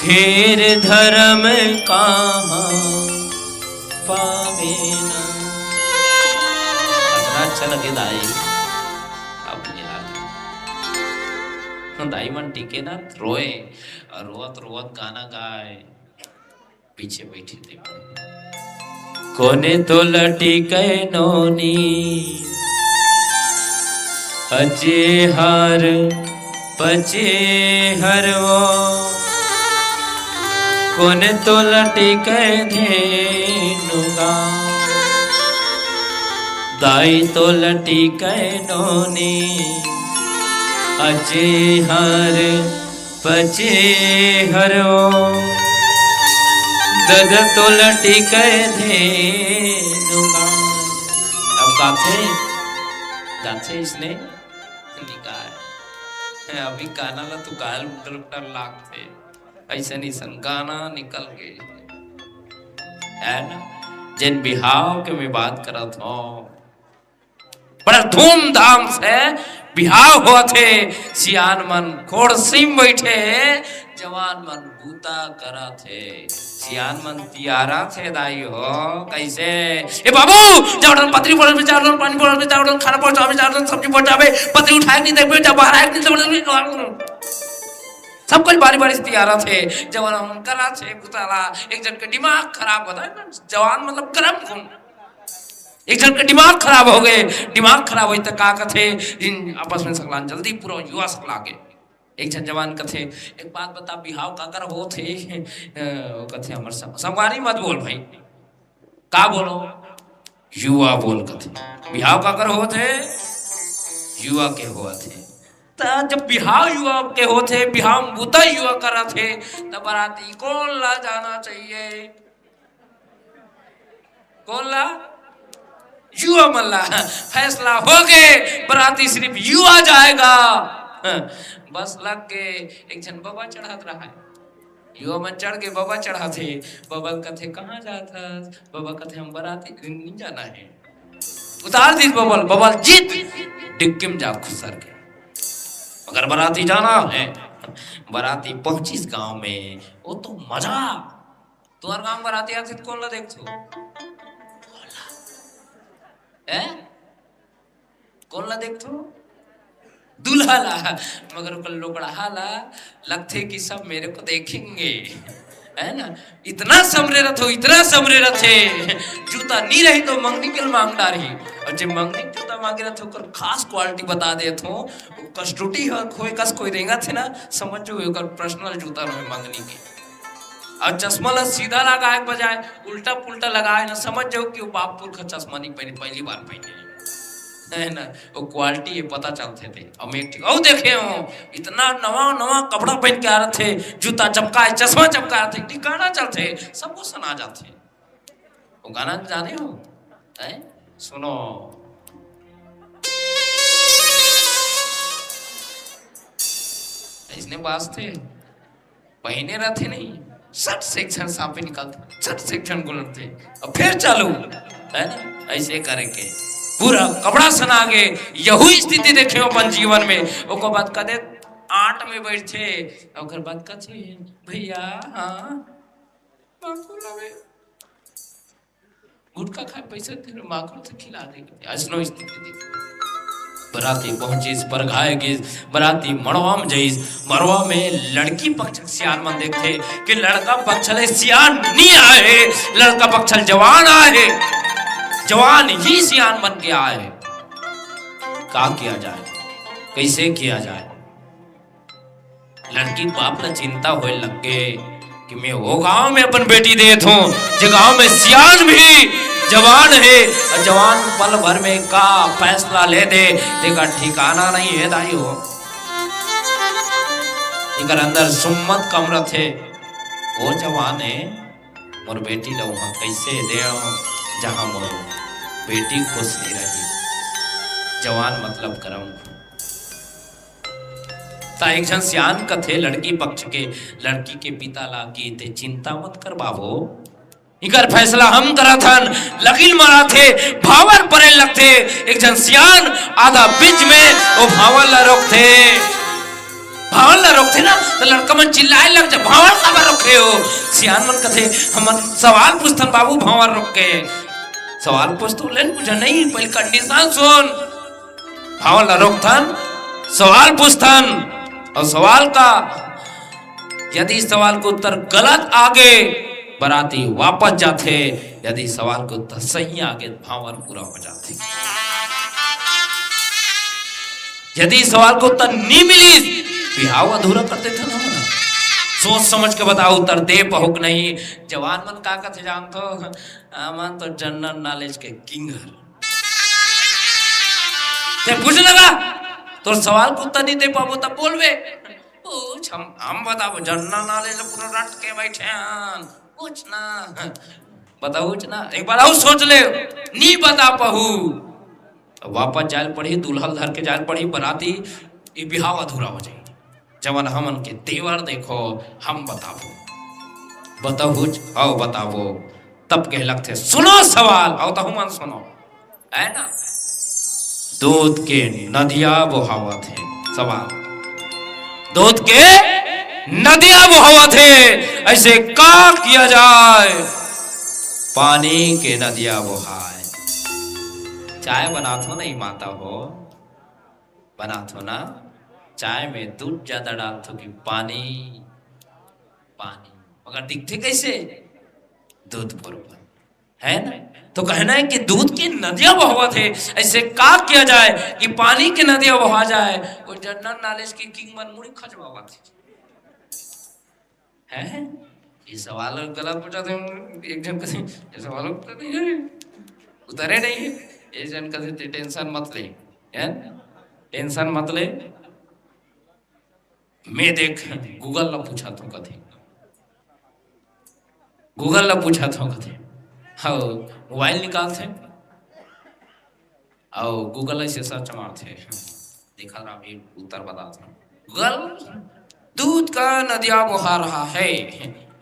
फिर धर्म कहाँ पावे ना। अतना अच्छा लगे दाई, अब यार दाई मन टिके ना रोए, अउ रोवत रोवत गाना गाए। पीछे बैठे थे। कोने तो लटी कै नोनी, अचे हार पचे हरवो। कोने तो लटी कै धेनुगा, दाई तो लटी कै नोनी, अचे हार पचे हरो दद तो लटिकै धेनुगा। अब गाथे, गाथे इसने निकाय। अभी गाना ला तो गाल डर लागथे, ऐसा नहीं सन गाना निकल गए है ना। जेन बिहाव के मैं बात करत हूँ, बड़ा धूमधाम से बिहाव होत हे। सियान मन खोड़सी म बइठे हे, जवान मन बूता करत हे। सियान मन तियारत हे दाई हो, कइसे? ए बाबू, जाओ डन पतरी पड़ल में, जाओ डन पानी पड़ल में, जाओ डन खाना पहुंचावे, जाओ डन सब्जी पहुंचावे, पतरी उठाए नहीं देखबे, जा बाहर आए नहीं देखबे। सब कुछ बारी बारी से तियारत हे। जवान मन करत हे बुता ला। एक जन के दिमाग खराब होता है ना, जवान मतलब गरम खून। एक जन के दिमाग खराब हो गए, दिमाग खराब होई त का कथे, इन आपस में सकलान जल्दी पूरा युवा सकला के। एक जन जवान कथे, "एक बात बता, बिहाव काकर होत हे?" अ, वो कथे, "हमर सं-, संगवारी मत बोल भाई।" "का बोलो?" "युवा बोल," कथे। "बिहाव काकर होत हे?" "युवा के होत हे।" त जब बिहाव युवा के होत हे, बिहाव में बुता युवा करत हे, त बराती कोन ला जाना चाहिए? कोन ला? युवा मन ला। फैसला हो गे, बराती सिर्फ युवा जाएगा। बस लग गे, एक झन बबा चढ़त रहा है। युवा मन चढ़ के बबा चढ़ाथे। बबा ल कथे, "कहाँ जात हस?" बबा कथे, "हम बराती नहीं जाना है।" उतार दीस बबा ल, बबा ल जीत डिक्की में जा खुसर के। अगर बराती जाना है, बराती पहुंचिस गांव में, वो तो मजा। तुम्हार गांव बराती आथे त कोन ला देखथो? हैं? कोन ला देखथो? दूल्हा ला। मगर ओकर लोकड़हा ला लगथे कि सब मेरे को देखेंगे, है ना? इतना समरे रथो, इतना समरे रथे, जूता नी रही तो मंगनी के मांग डारही। और जे मंगनी के जूता मांगे रथे, ओकर खास क्वालिटी बता देथो, कस टूटी हो, कोई कस कोई रेंगत हे ना, समझ जो ओकर पर्सनल जूता रहे मंगनी के। अउ चश्मा ला सीधा लगाए के बजाय उल्टा पुल्टा लगाए ना, समझ जाओ कि वो बाप पुरखा चश्मा नहीं पहने, पहली बार पहने हे। है ना, वो क्वालिटी ये पता चलथे ते। अउ मैं ठीक, अउ देखे हो, इतना नवा नवा कपड़ा पहन के आ रहे थे, जूता चमकाए, चश्मा चमकाए थे, ठिकाना चलथे, सबको सना जाथे। वो गाना जाने हो? हैं? सुनो। इसने बाजथे, पहिने रथे नहीं, सट से एक झन साँपे निकलथे, सट से एक झन गुलरथे, अब फिर चालू, है ना? ऐसे करे के पूरा कपड़ा सना गे, यहू स्थिति देखे हो अपन जीवन में। ओकर बाद कदे आट में बैठथे, ओकर बाद कथे, "भैया, हाँ, माखुर लावे।" गुटखा खाए पैसा दे, माखुर से खिला दे। अइसनो स्थिति दे। बराती पहुंचिस, परघाए गिस, बराती मड़वा में जइस। मड़वा में लड़की पक्ष के सियान मन देखथे कि लड़का पक्ष ले सियान नी आए, लड़का पक्ष ले जवान आए, जवान ही सियान बन के आए। का किया जाए, कैसे किया जाए? लड़की बाप ला चिंता होए लग गे कि मैं वो गांव में अपन बेटी देत हूँ, जे गांव में सियान भी जवान हे, अउ जवान पल भर में का फैसला ले दे, तेकर ठिकाना नहीं हे दाई हो। एकर अंदर सुम्मत कम रथे, वो जवान हे, मोर बेटी ला उहाँ कैसे देव, जहाँ मोर बेटी खुश नहीं रही। जवान मतलब करम। त एक झन सियान कथे लड़की पक्ष के, लड़की के पिता ला कि ते चिंता मत कर बाबू, इकर फैसला हम करत हन। लगिल मराथे, भांवर परे लगथे। एक झन सियान आधा बीच में वो भांवर ला रोकथे। भांवर ला रोकथे ना, त लड़का मन चिल्लाए लग जा, "भांवर काबर रोके हो?" सियान मन कथे, "हमन सवाल पूछथन बाबू, भांवर रोक के।" सवाल पूछ तो लेन, पूछा नहीं, पहले condition सुन। भांवर ला रोकथन, सवाल पूछथन, अउ सवाल का, यदि सवाल के उत्तर गलत आगे, बराती वापस जाथे, यदि सवाल के उत्तर सही आगे, भांवर पूरा हो जाथे। यदि सवाल के उत्तर नी मिलिस, बिहाव अधूरा कर देथन हमन। सोच समझ के बताओ, उत्तर दे पहुक नहीं। जवान मन का कथे जानथो, हमन तो general knowledge के king हर। ते पूछ लगा, तोर सवाल के उत्तर नहीं दे पाबो तब बोलबे। पूछ, हम, हम बताबो, general knowledge पूरा रट के बैठे हन। पूछ ना। बताऊच ना, एक बार अउ सोच ले, नी बता पहू। अब वापस जाए ल पड़ही, दुल्हा ल धर के जाए ल पड़ही, बराती, ई बिहाव अधूरा हो जाही। जवन हमन के तेवर देखो, हम बताबो। बताऊच, अउ बताबो। तब कहे लगथे, "सुनो सवाल, अउ तहु मन सुनो।" है ना? दूध के नदिया बोहावत हे। सवाल, दूध के नदिया बोहावत हे, ऐसे का किया जाए, पानी के नदिया बोहाए? चाय बनात हो नहीं माता हो, बनात हो ना, चाय में दूध ज्यादा डालत हो कि पानी? पानी। मगर दिखथे कैसे? दूध बरोबर, है ना? तो कहना है कि दूध की नदियां बहवत हे, ऐसे का किया जाए कि पानी की नदियां बहा जाए? वो जनरल नॉलेज की किंग मन मुड़ी खजवावत हे। हैं? ये सवाल गलत पूछा थे, एक जन कथे, ये सवाल उत्तर नहीं है, उतरे नहीं है। एक जन कथे, "ते टेंशन मत ले, हैं? टेंशन मत ले।" मैं देख, गूगल ला पूछा थो कथे, गूगल ला पूछा थो कथे। हाँ, मोबाइल निकालथे, अउ गूगल ऐसे सर्च मारथे, देखा रहा, अभी उत्तर बताथे। गूगल, दूध का नदिया बहा रहा है,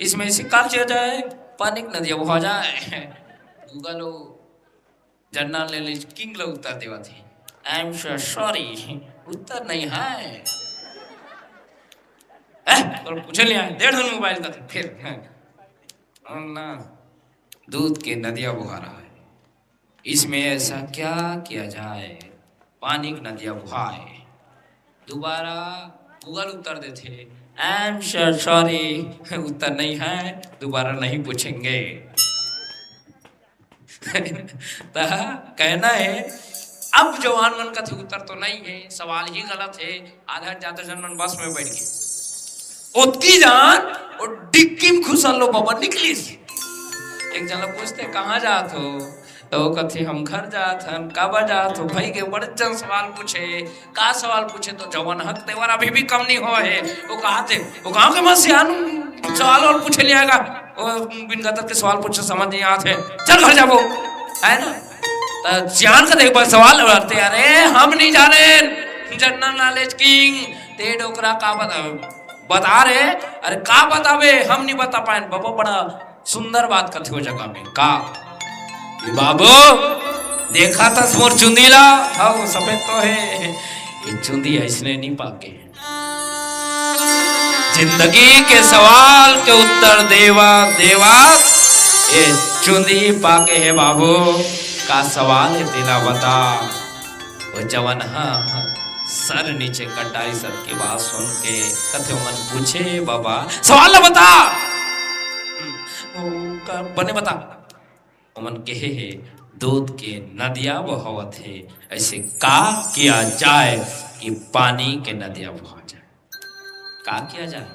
इसमें से का किया जाए, पानी की नदिया बहा जाए। गूगल वो जनरल नॉलेज किंग ला उत्तर देवत हे, "I am so sorry, उत्तर नहीं है।" हैं? तोर पूछे ले आए, डेढ़ दिन मोबाइल का था, फिर, हैं? और ना, दूध के नदिया बहा रहा है, इसमें ऐसा क्या किया जाए, पानी की नदिया बहाए। दोबारा गूगल उत्तर देथे, "I am so sorry, उत्तर नहीं है, दोबारा नहीं पूछेंगे।" त कहना है, अब जवान मन कथे उत्तर तो नहीं है, सवाल ही गलत है, आधा ज्यादा जन मन बस में बैठ गए। ओतकी जान, वो डिक्की में खुसल लो बाबा निकलिस। एक जन ला पूछथे, "कहाँ जात हो?" तो वो कथे, "हम घर जात हन।" "काबर जात हो?" भाई के बड़े जन सवाल पूछे, का सवाल पूछे तो जवन हक तेवर अभी भी कम नहीं हो है। वो कहा थे, वो गाँव के मन सियान सवाल और पूछे लिया का, वो बिन गतर के सवाल पूछे समझ नहीं आते, चल घर जाबो, है ना? त सियान का देख सवाल करते, "अरे हम नहीं जाने, जनरल नॉलेज किंग, ते डोकरा का बता, बता रहे, अरे का बताबे, हम नहीं बता पाए।" बाबा बड़ा सुंदर बात कथे वो जगह में, का, "ए बाबू, देखा थस मोर चुंदी ला, हाँ, वो सफेद तो है, ये चुंदी ऐसने नहीं पाके।" जिंदगी के सवाल के उत्तर देवा, देवा, ये चुंदी पाके हे बाबू, का सवाल है तेला बता। वो जवन हा सर नीचे कटाई, सबके बात सुन के कथे मन पूछे, "बाबा, सवाल ला बता।" हम्म, वो का बने बता। ओमन कहे हे, "दूध के नदिया बहवत हे, ऐसे का किया जाए कि पानी के नदिया बहा जाए?" का किया जाए?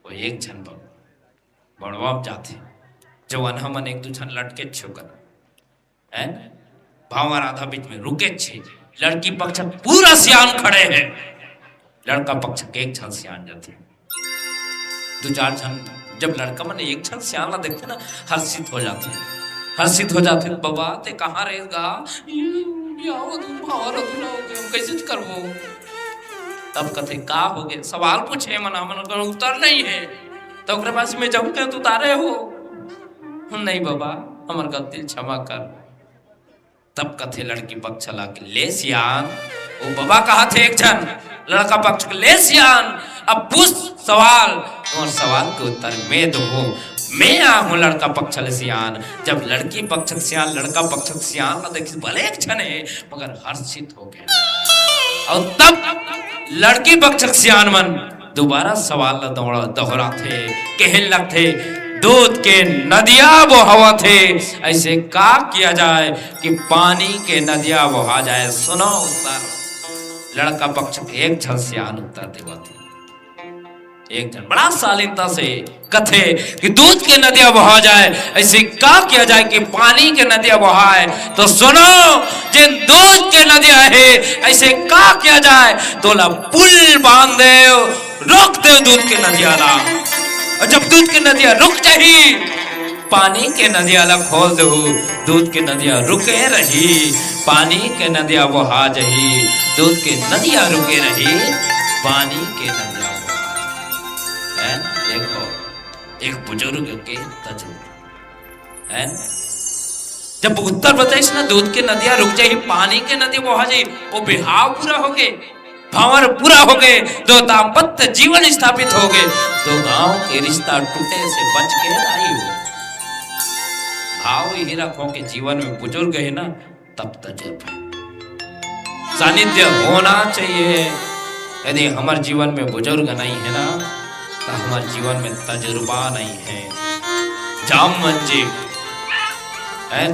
वो एक झन बड़वा जाथे, जवन हमन एक दू झन लटके छोकर, हैं? भांवर आधा बीच में रुके छे, लड़की पक्ष पूरा सियान खड़े हे, लड़का पक्ष के एक झन सियान जाथे। दू चार झन, जब लड़का मन एक झन सियान ला देखथे ना, हर्षित हो जाथे, हर्षित हो जाथे। "बाबा, ते कहाँ रहे गा? ये, ये आओ, तुम भांवर हो, तुम आओ, हम कैसे करबो?" तब कथे, "का हो गए? सवाल पूछे मन, हमन कर उत्तर नहीं है, तो ओकरे पास में जाऊं क्या, तू तारे हो?" नहीं बाबा, हमर गलती ल क्षमा कर। तब कथे लड़की पक्ष ला कि ले सियान, ओ बाबा कहत हे एक झन लड़का पक्ष के, ले सियान, अब पूछ सवाल, तोर सवाल के उत्तर मैं दूहूं, मैं आहूं लड़का पक्ष ले सियान। जब लड़की पक्ष के सियान लड़का पक्ष के सियान ला देखिस, भले एक झन हे मगर हर्षित हो गे। अउ तब लड़की पक्ष के सियान मन दुबारा सवाल ला दोहरा-, दोहराथे, कहे लगथे, दूध के नदिया बोहावत हे, ऐसे का किया जाए कि पानी के नदिया बोहा जाए? सुनो उत्तर। लड़का पक्ष के एक झन सियान उत्तर देवत हे। एक झन बड़ा शालीनता से कथे कि दूध के नदिया बहा जाए, ऐसे का किया जाए कि पानी के नदिया बहाए? तो सुनो, जिन दूध के नदिया हे, ऐसे का किया जाए? तोला पुल बांध दे, रोक दे दूध के नदिया ला। अउ जब दूध के नदिया रुक जाही, पानी के नदिया ला खोल देहू, दूध के नदिया रुके रही, पानी के नदिया बोहा जही, दूध के नदिया रुके रही, पानी के नदिया बोहा जही। हैं? देखो, एक बुजुर्ग के तजुर्बा, हैं? जब उत्तर बताइस ना, दूध के नदिया रुक जाही, पानी के नदिया बोहा जही, ओ बिहाव पूरा होगे, भंवर पूरा होगे, दो दाम्पत्य जीवन स्थापित होगे, दो गांव के रिश्ता टूटे से बच के आई हो। भाव इही रखो कि जीवन में बुजुर्ग हे ना, तब तजुर्बा हे। सानिध्य होना चाहिए। यदि हमर जीवन में बुजुर्ग नहीं हे ना, त हमर जीवन में तजुर्बा नहीं हे। जामवंत जी, हैं?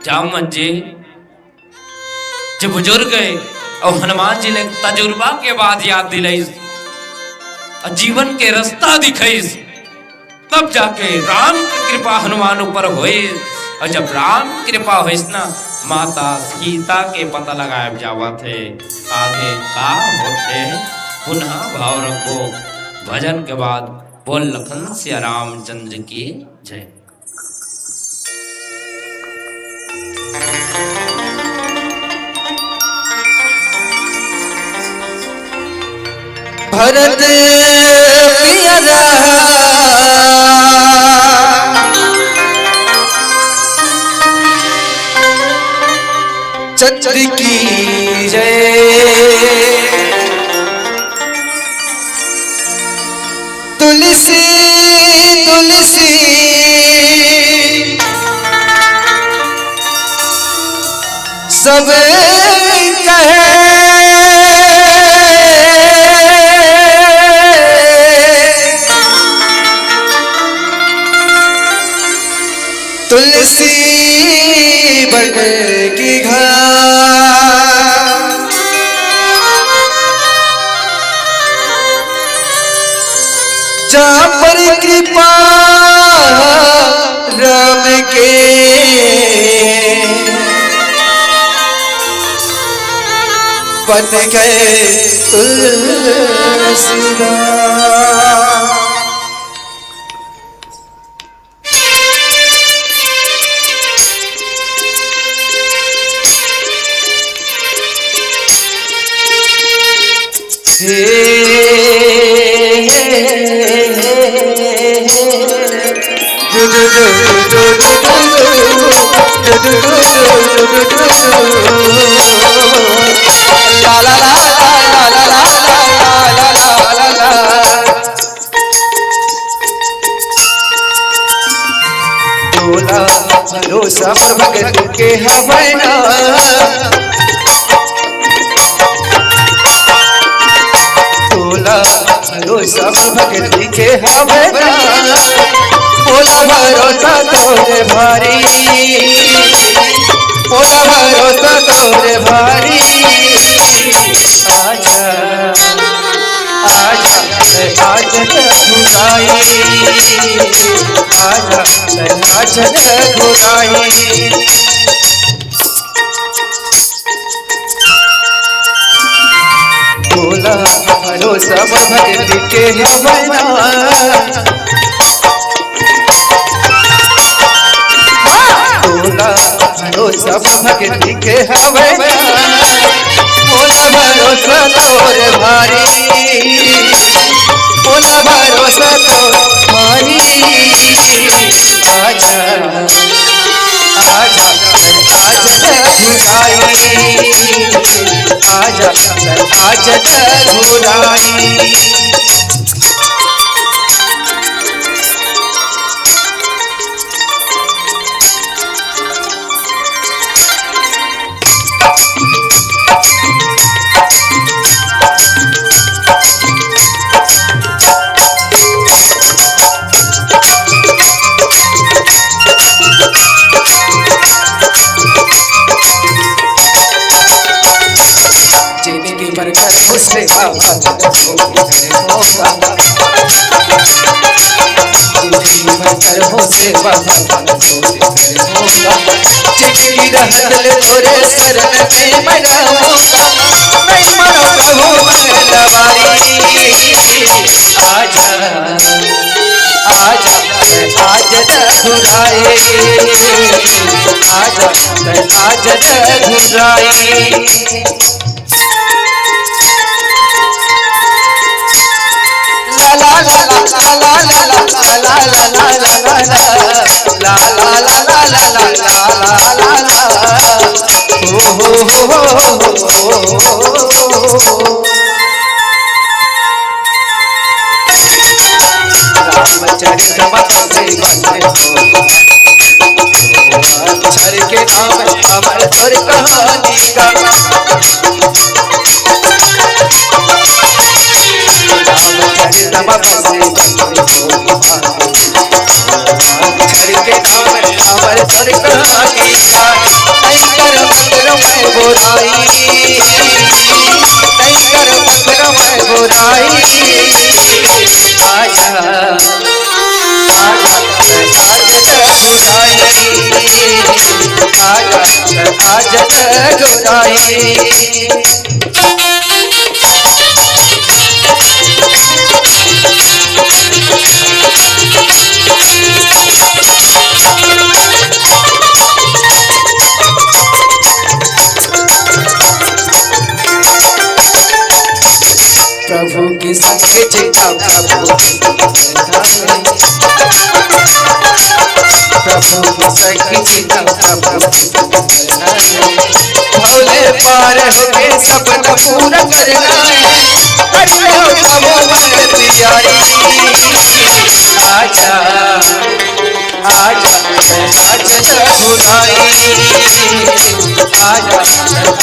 जामवंत जी, जे बुजुर्ग हे, अउ हनुमान जी ले तजुर्बा के बाद याद दिलाइस, अउ जीवन के रस्ता दिखाइस, तब जाके राम के कृपा हनुमान ऊपर होइस। अउ जब राम के कृपा होइस ना, माता सीता के पता लगाए जावत हे, आगे का होथे, पुनः भाव रखबो भजन के बाद। बोल लखन सिया रामचंद्र की जय। भरत पिया रहा चंद्र की जय। तुलसी, तुलसी सब कहे। तुलसी बन की घास, जहाँ पर कृपा राम के, बन गए तुलसीदास। तोला भरोसा भगत के हवय ना, तोला भरोसा भगत के हवय ना, मोला भरोसा तोरे भारी, मोला भरोसा तोरे भारी। आजा, आजा, आजा रघुराई, आजा, आजा रघुराई। तोला भरोसा भगत के हवय ना, तोला भरोसा भगत के हवय ना, मोला भरोसा तोर भारी, मोला भरोसा तोर भारी। आजा, आजा, आजा रघुराई। आजा, आजा रघुराई। जिनकी बरकत हो से बाबा, जिनकी बरकत हो से बाबा, जिनकी रहत ले तोरे शरण में मैं रहूंगा, नहीं मनो प्रभु मैं लवारी। आजा, आजा, आजा रघुराई, आजा, आजा रघुराई। रामचरित मानस में बंद हो, अक्षर के नाम अमर स्वर कहानी का। रामचरित मानस में बंद हो, अक्षर के नाम अमर स्वर कहानी का। नहीं कर मकर मैं बुराई, नहीं कर मकर मैं बुराई। आजा, आजा, आजा रघुराई, आजा, आजा रघुराई। प्रभु के संग जिनका प्रभु, प्रभु के संग जिनका प्रभु, भोले पार होके सपना पूरा करना है। कर लो प्रभु मन प्यारी, आजा, आजा, आजा रघुराई, आजा,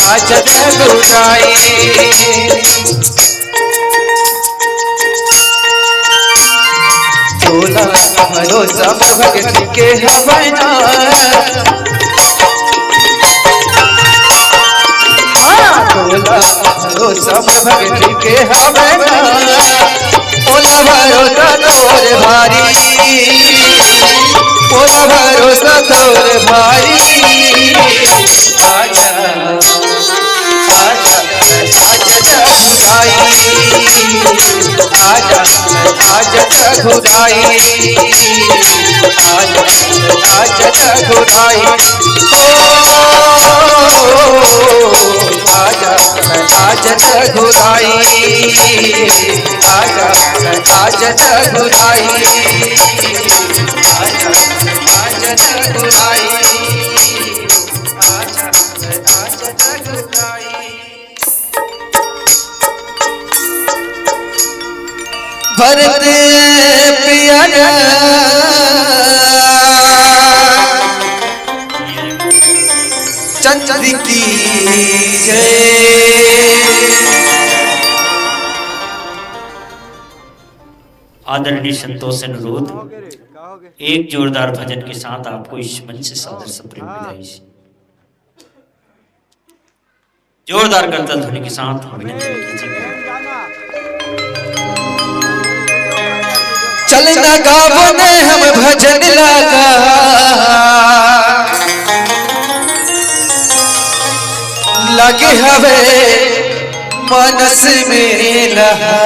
आजा रघुराई। तोला भरोसा भगत के हवै ना। हाँ, तोला भरोसा भगत के हवै ना। ओला भरोसा तोर भारी, ओला भरोसा तोर भारी। आजा, आजा, आजा रघुराई, आजा, आजा रघुराई, आजा, आजा रघुराई। ओ, आजा, आजा रघुराई, आजा, आजा रघुराई, आजा, आजा रघुराई, आजा, आजा रघुराई। भरत पिया चंद्र की जय। आदरणीय संतों से अनुरोध, एक जोरदार भजन के साथ आपको इस मंच से सादर सप्रेम विदाई। जोरदार करताल ध्वनि के साथ अभिनंदन कीजिए। चल ना गावन हम भजन लागा, लगे हवे मानस में लहा।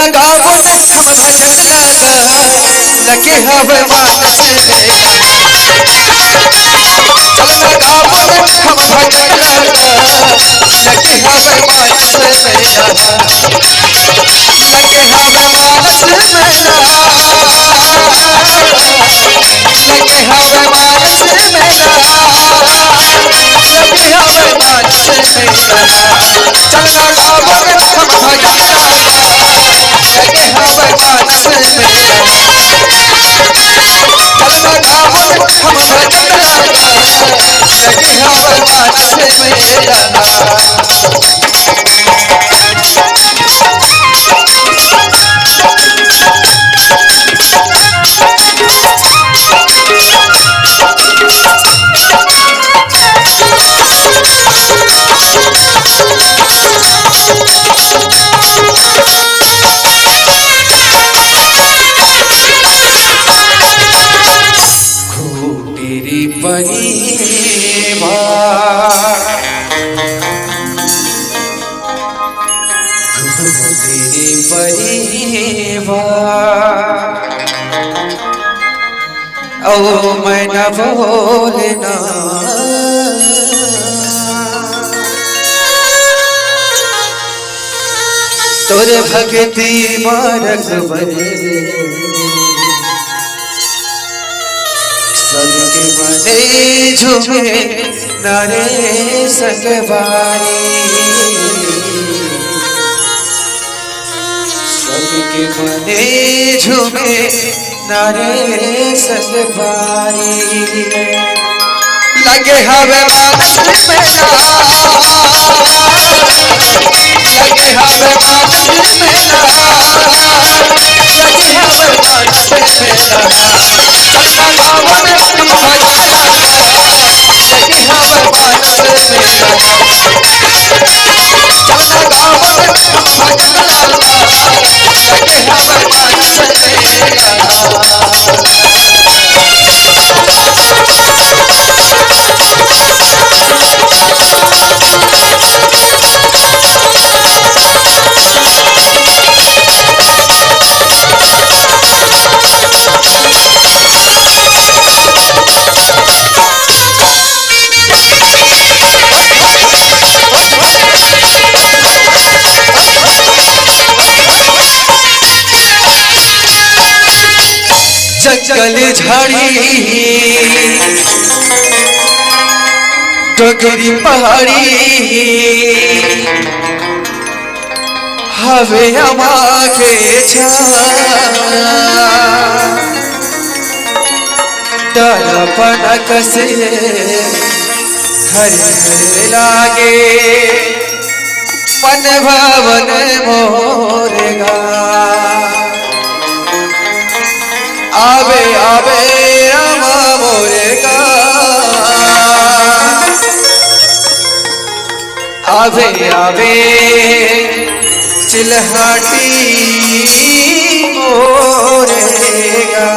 गावन हम भजन लगा, लगे हवे मानस में। चल गावन हम भजन लगा, लगे हवे मानस में। लगे हवे मानस में। लगे हवे मानस में। लगे हवे मानस में। चल गावन हम भजन लगा, लगे हवे मानस में। चल गावन हम भजन लगा, लगे हवे मानस में। खूब तेरी परिवार, खूब तेरी परिवार। ओ मैं न बोलना, तोर भक्ति मारक बने, सबके मने झूमे नारे संगवारी। सबके मने झूमे नारे संगवारी। लगे हवे मानस में। लगे हवे मानस में। लगे हवे मानस में। जंगल झाड़ी डोंगरी पहाड़ी हवे अमा के छाँव। डर पनक से हरे हरे लागे मन भवन मोर गा। आवे आवे रामा मोर गा। आवे आवे चिल्हाटी मोर गा।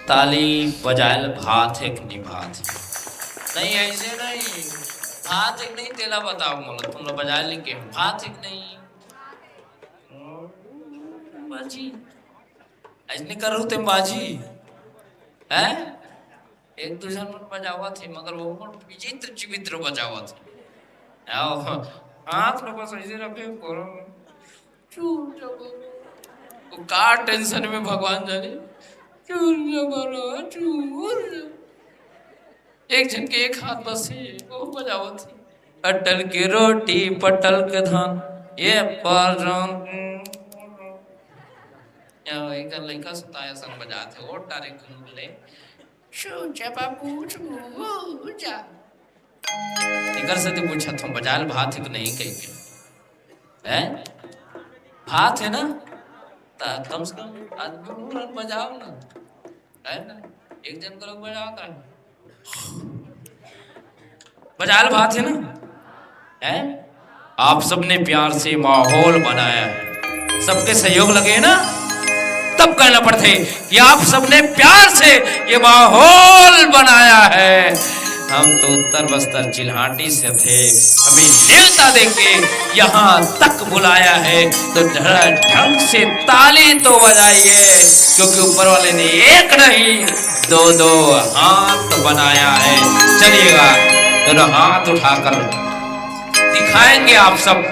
ताली बजाए ल भात हे कि नहीं भात हे? नहीं, ऐसे नहीं। भात हे कि नहीं, तेला बताओ मोला, तुम लोग बजाए लेके भात हे कि नहीं? बाजी, ऐसने करू ते बाजी, हैं? एक दू झन मन बजावत हे, मगर वो मन विचित्र चिवित्र बजावत हे। आओ, हाथ ला बस ऐसे रखे, करो। चुप जा करो। वो का tension में भगवान जाने। चुप जा करो, चुप जा। एक झन के एक हाथ बस हे, वो बजावत हे। अटल के रोटी, पटल के धान, ये पार जान। या, एकर लइका सुताया संग बजात हे, वो डारे कुन बोले, "शू जा बाबू, शू जा।" एकर से तो पूछत हूँ, बजाल भात हे कि नहीं कह के। हैं? भात हे ना? त कम से कम आदमी उमर बजाओ ना। है ना? एक जन को लोग बजाओ का? बजाल भात हे ना? हैं? आप सबने प्यार से माहौल बनाया है, सबके सहयोग लगे ना, तब कहना पड़थे कि आप सबने प्यार से ये माहौल बनाया है। हम तो उत्तर बस्तर चिल्हाटी से थे, हमें नेवता देके यहाँ तक बुलाया है, तो ढ-, ढंग से ताली तो बजाइए, क्योंकि ऊपर वाले ने एक नहीं, दो दो हाथ बनाया है। चलिएगा, दोनों हाथ उठाकर दिखाएंगे आप सब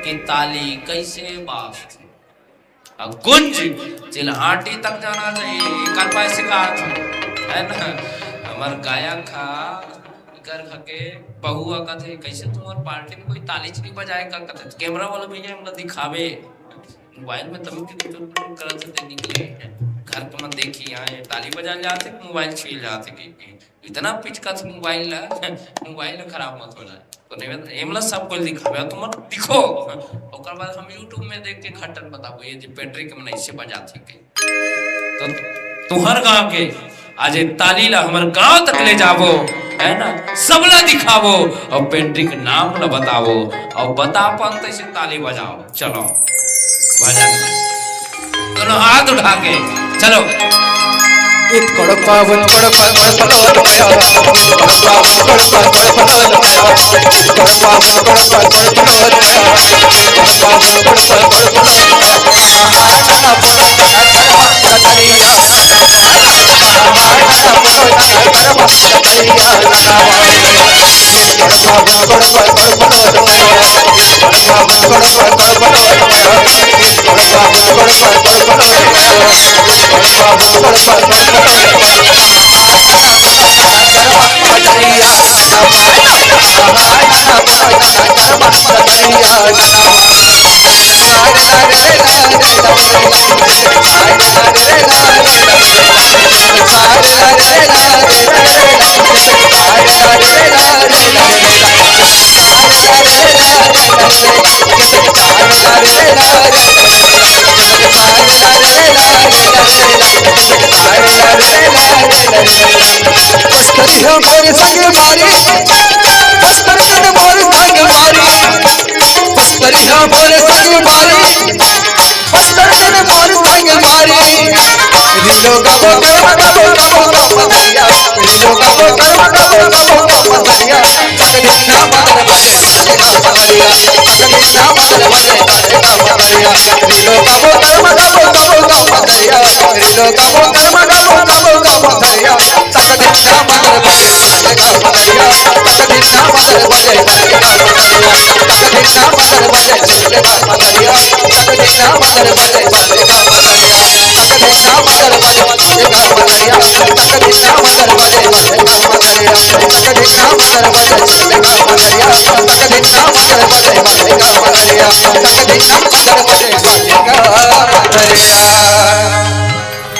कि ताली कैसे बाजथे। अब गुंज चिल्हाटी तक जाना चाहिए, कर पाए सिखात हूँ, है ना? हमर गायक हा, कर खके बहुआ कथे, "कैसे तुम्हार पार्टी में कोई ताली नहीं बजाए का?" कथे, "कैमरा वाला भैया, हमला दिखावे।" मोबाइल में तभी के तो करत हे, निकले घर के मन देखी आए, ताली बजाए जाथे, मोबाइल छील जाथे कि, कि इतना पिचकत मोबाइल ला, मोबाइल ला खराब मत हो जाए। तो नहीं, एमला सब कोई दिखावे, तुम मत दिखो। ओकर बाद हम YouTube में देख के घटन बताबो, ये जे पेंड्री के मन ऐसे बजाथे के। तो तुहर गांव के आज ये ताली ला हमर गांव तक ले जाबो, है ना, सबला दिखाबो और पेंड्री के नाम ला बताबो और बता पान तैसे ताली बजाओ। चलो भजन, दोनों हाथ उठा के चलो।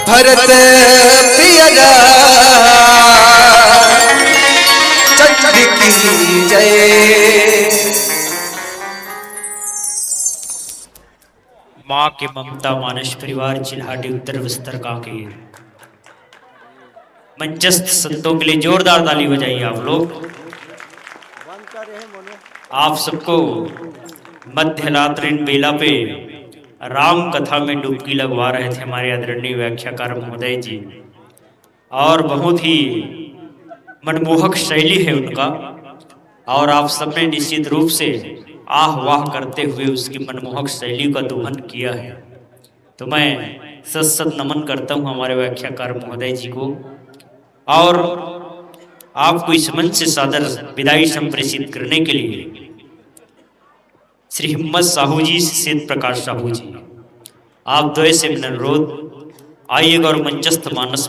भरत प्रिय राम चंद्र की जय। माँ के ममता मानस परिवार चिल्हाटी उत्तर बस्तर कांकेर। मंचस्थ संतों के लिए जोरदार ताली बजाइए आप लोग। आप सबको मध्य रात्रि बेला पे राम कथा में डुबकी लगवा रहे थे हमारे आदरणीय व्याख्याकार महोदय जी, और बहुत ही मनमोहक शैली है उनका, और आप सब ने निश्चित रूप से आह वाह करते हुए उसकी मनमोहक शैली का दोहन किया है। तो मैं सत सत नमन करता हूँ हमारे व्याख्याकार महोदय जी को, और आपको इस मंच से सादर विदाई संप्रेषित करने के लिए श्री हिम्मत साहू जी, श्री प्रकाश साहू जी, आप द्वय से मेरा अनुरोध, आइएगा और मंचस्थ मानस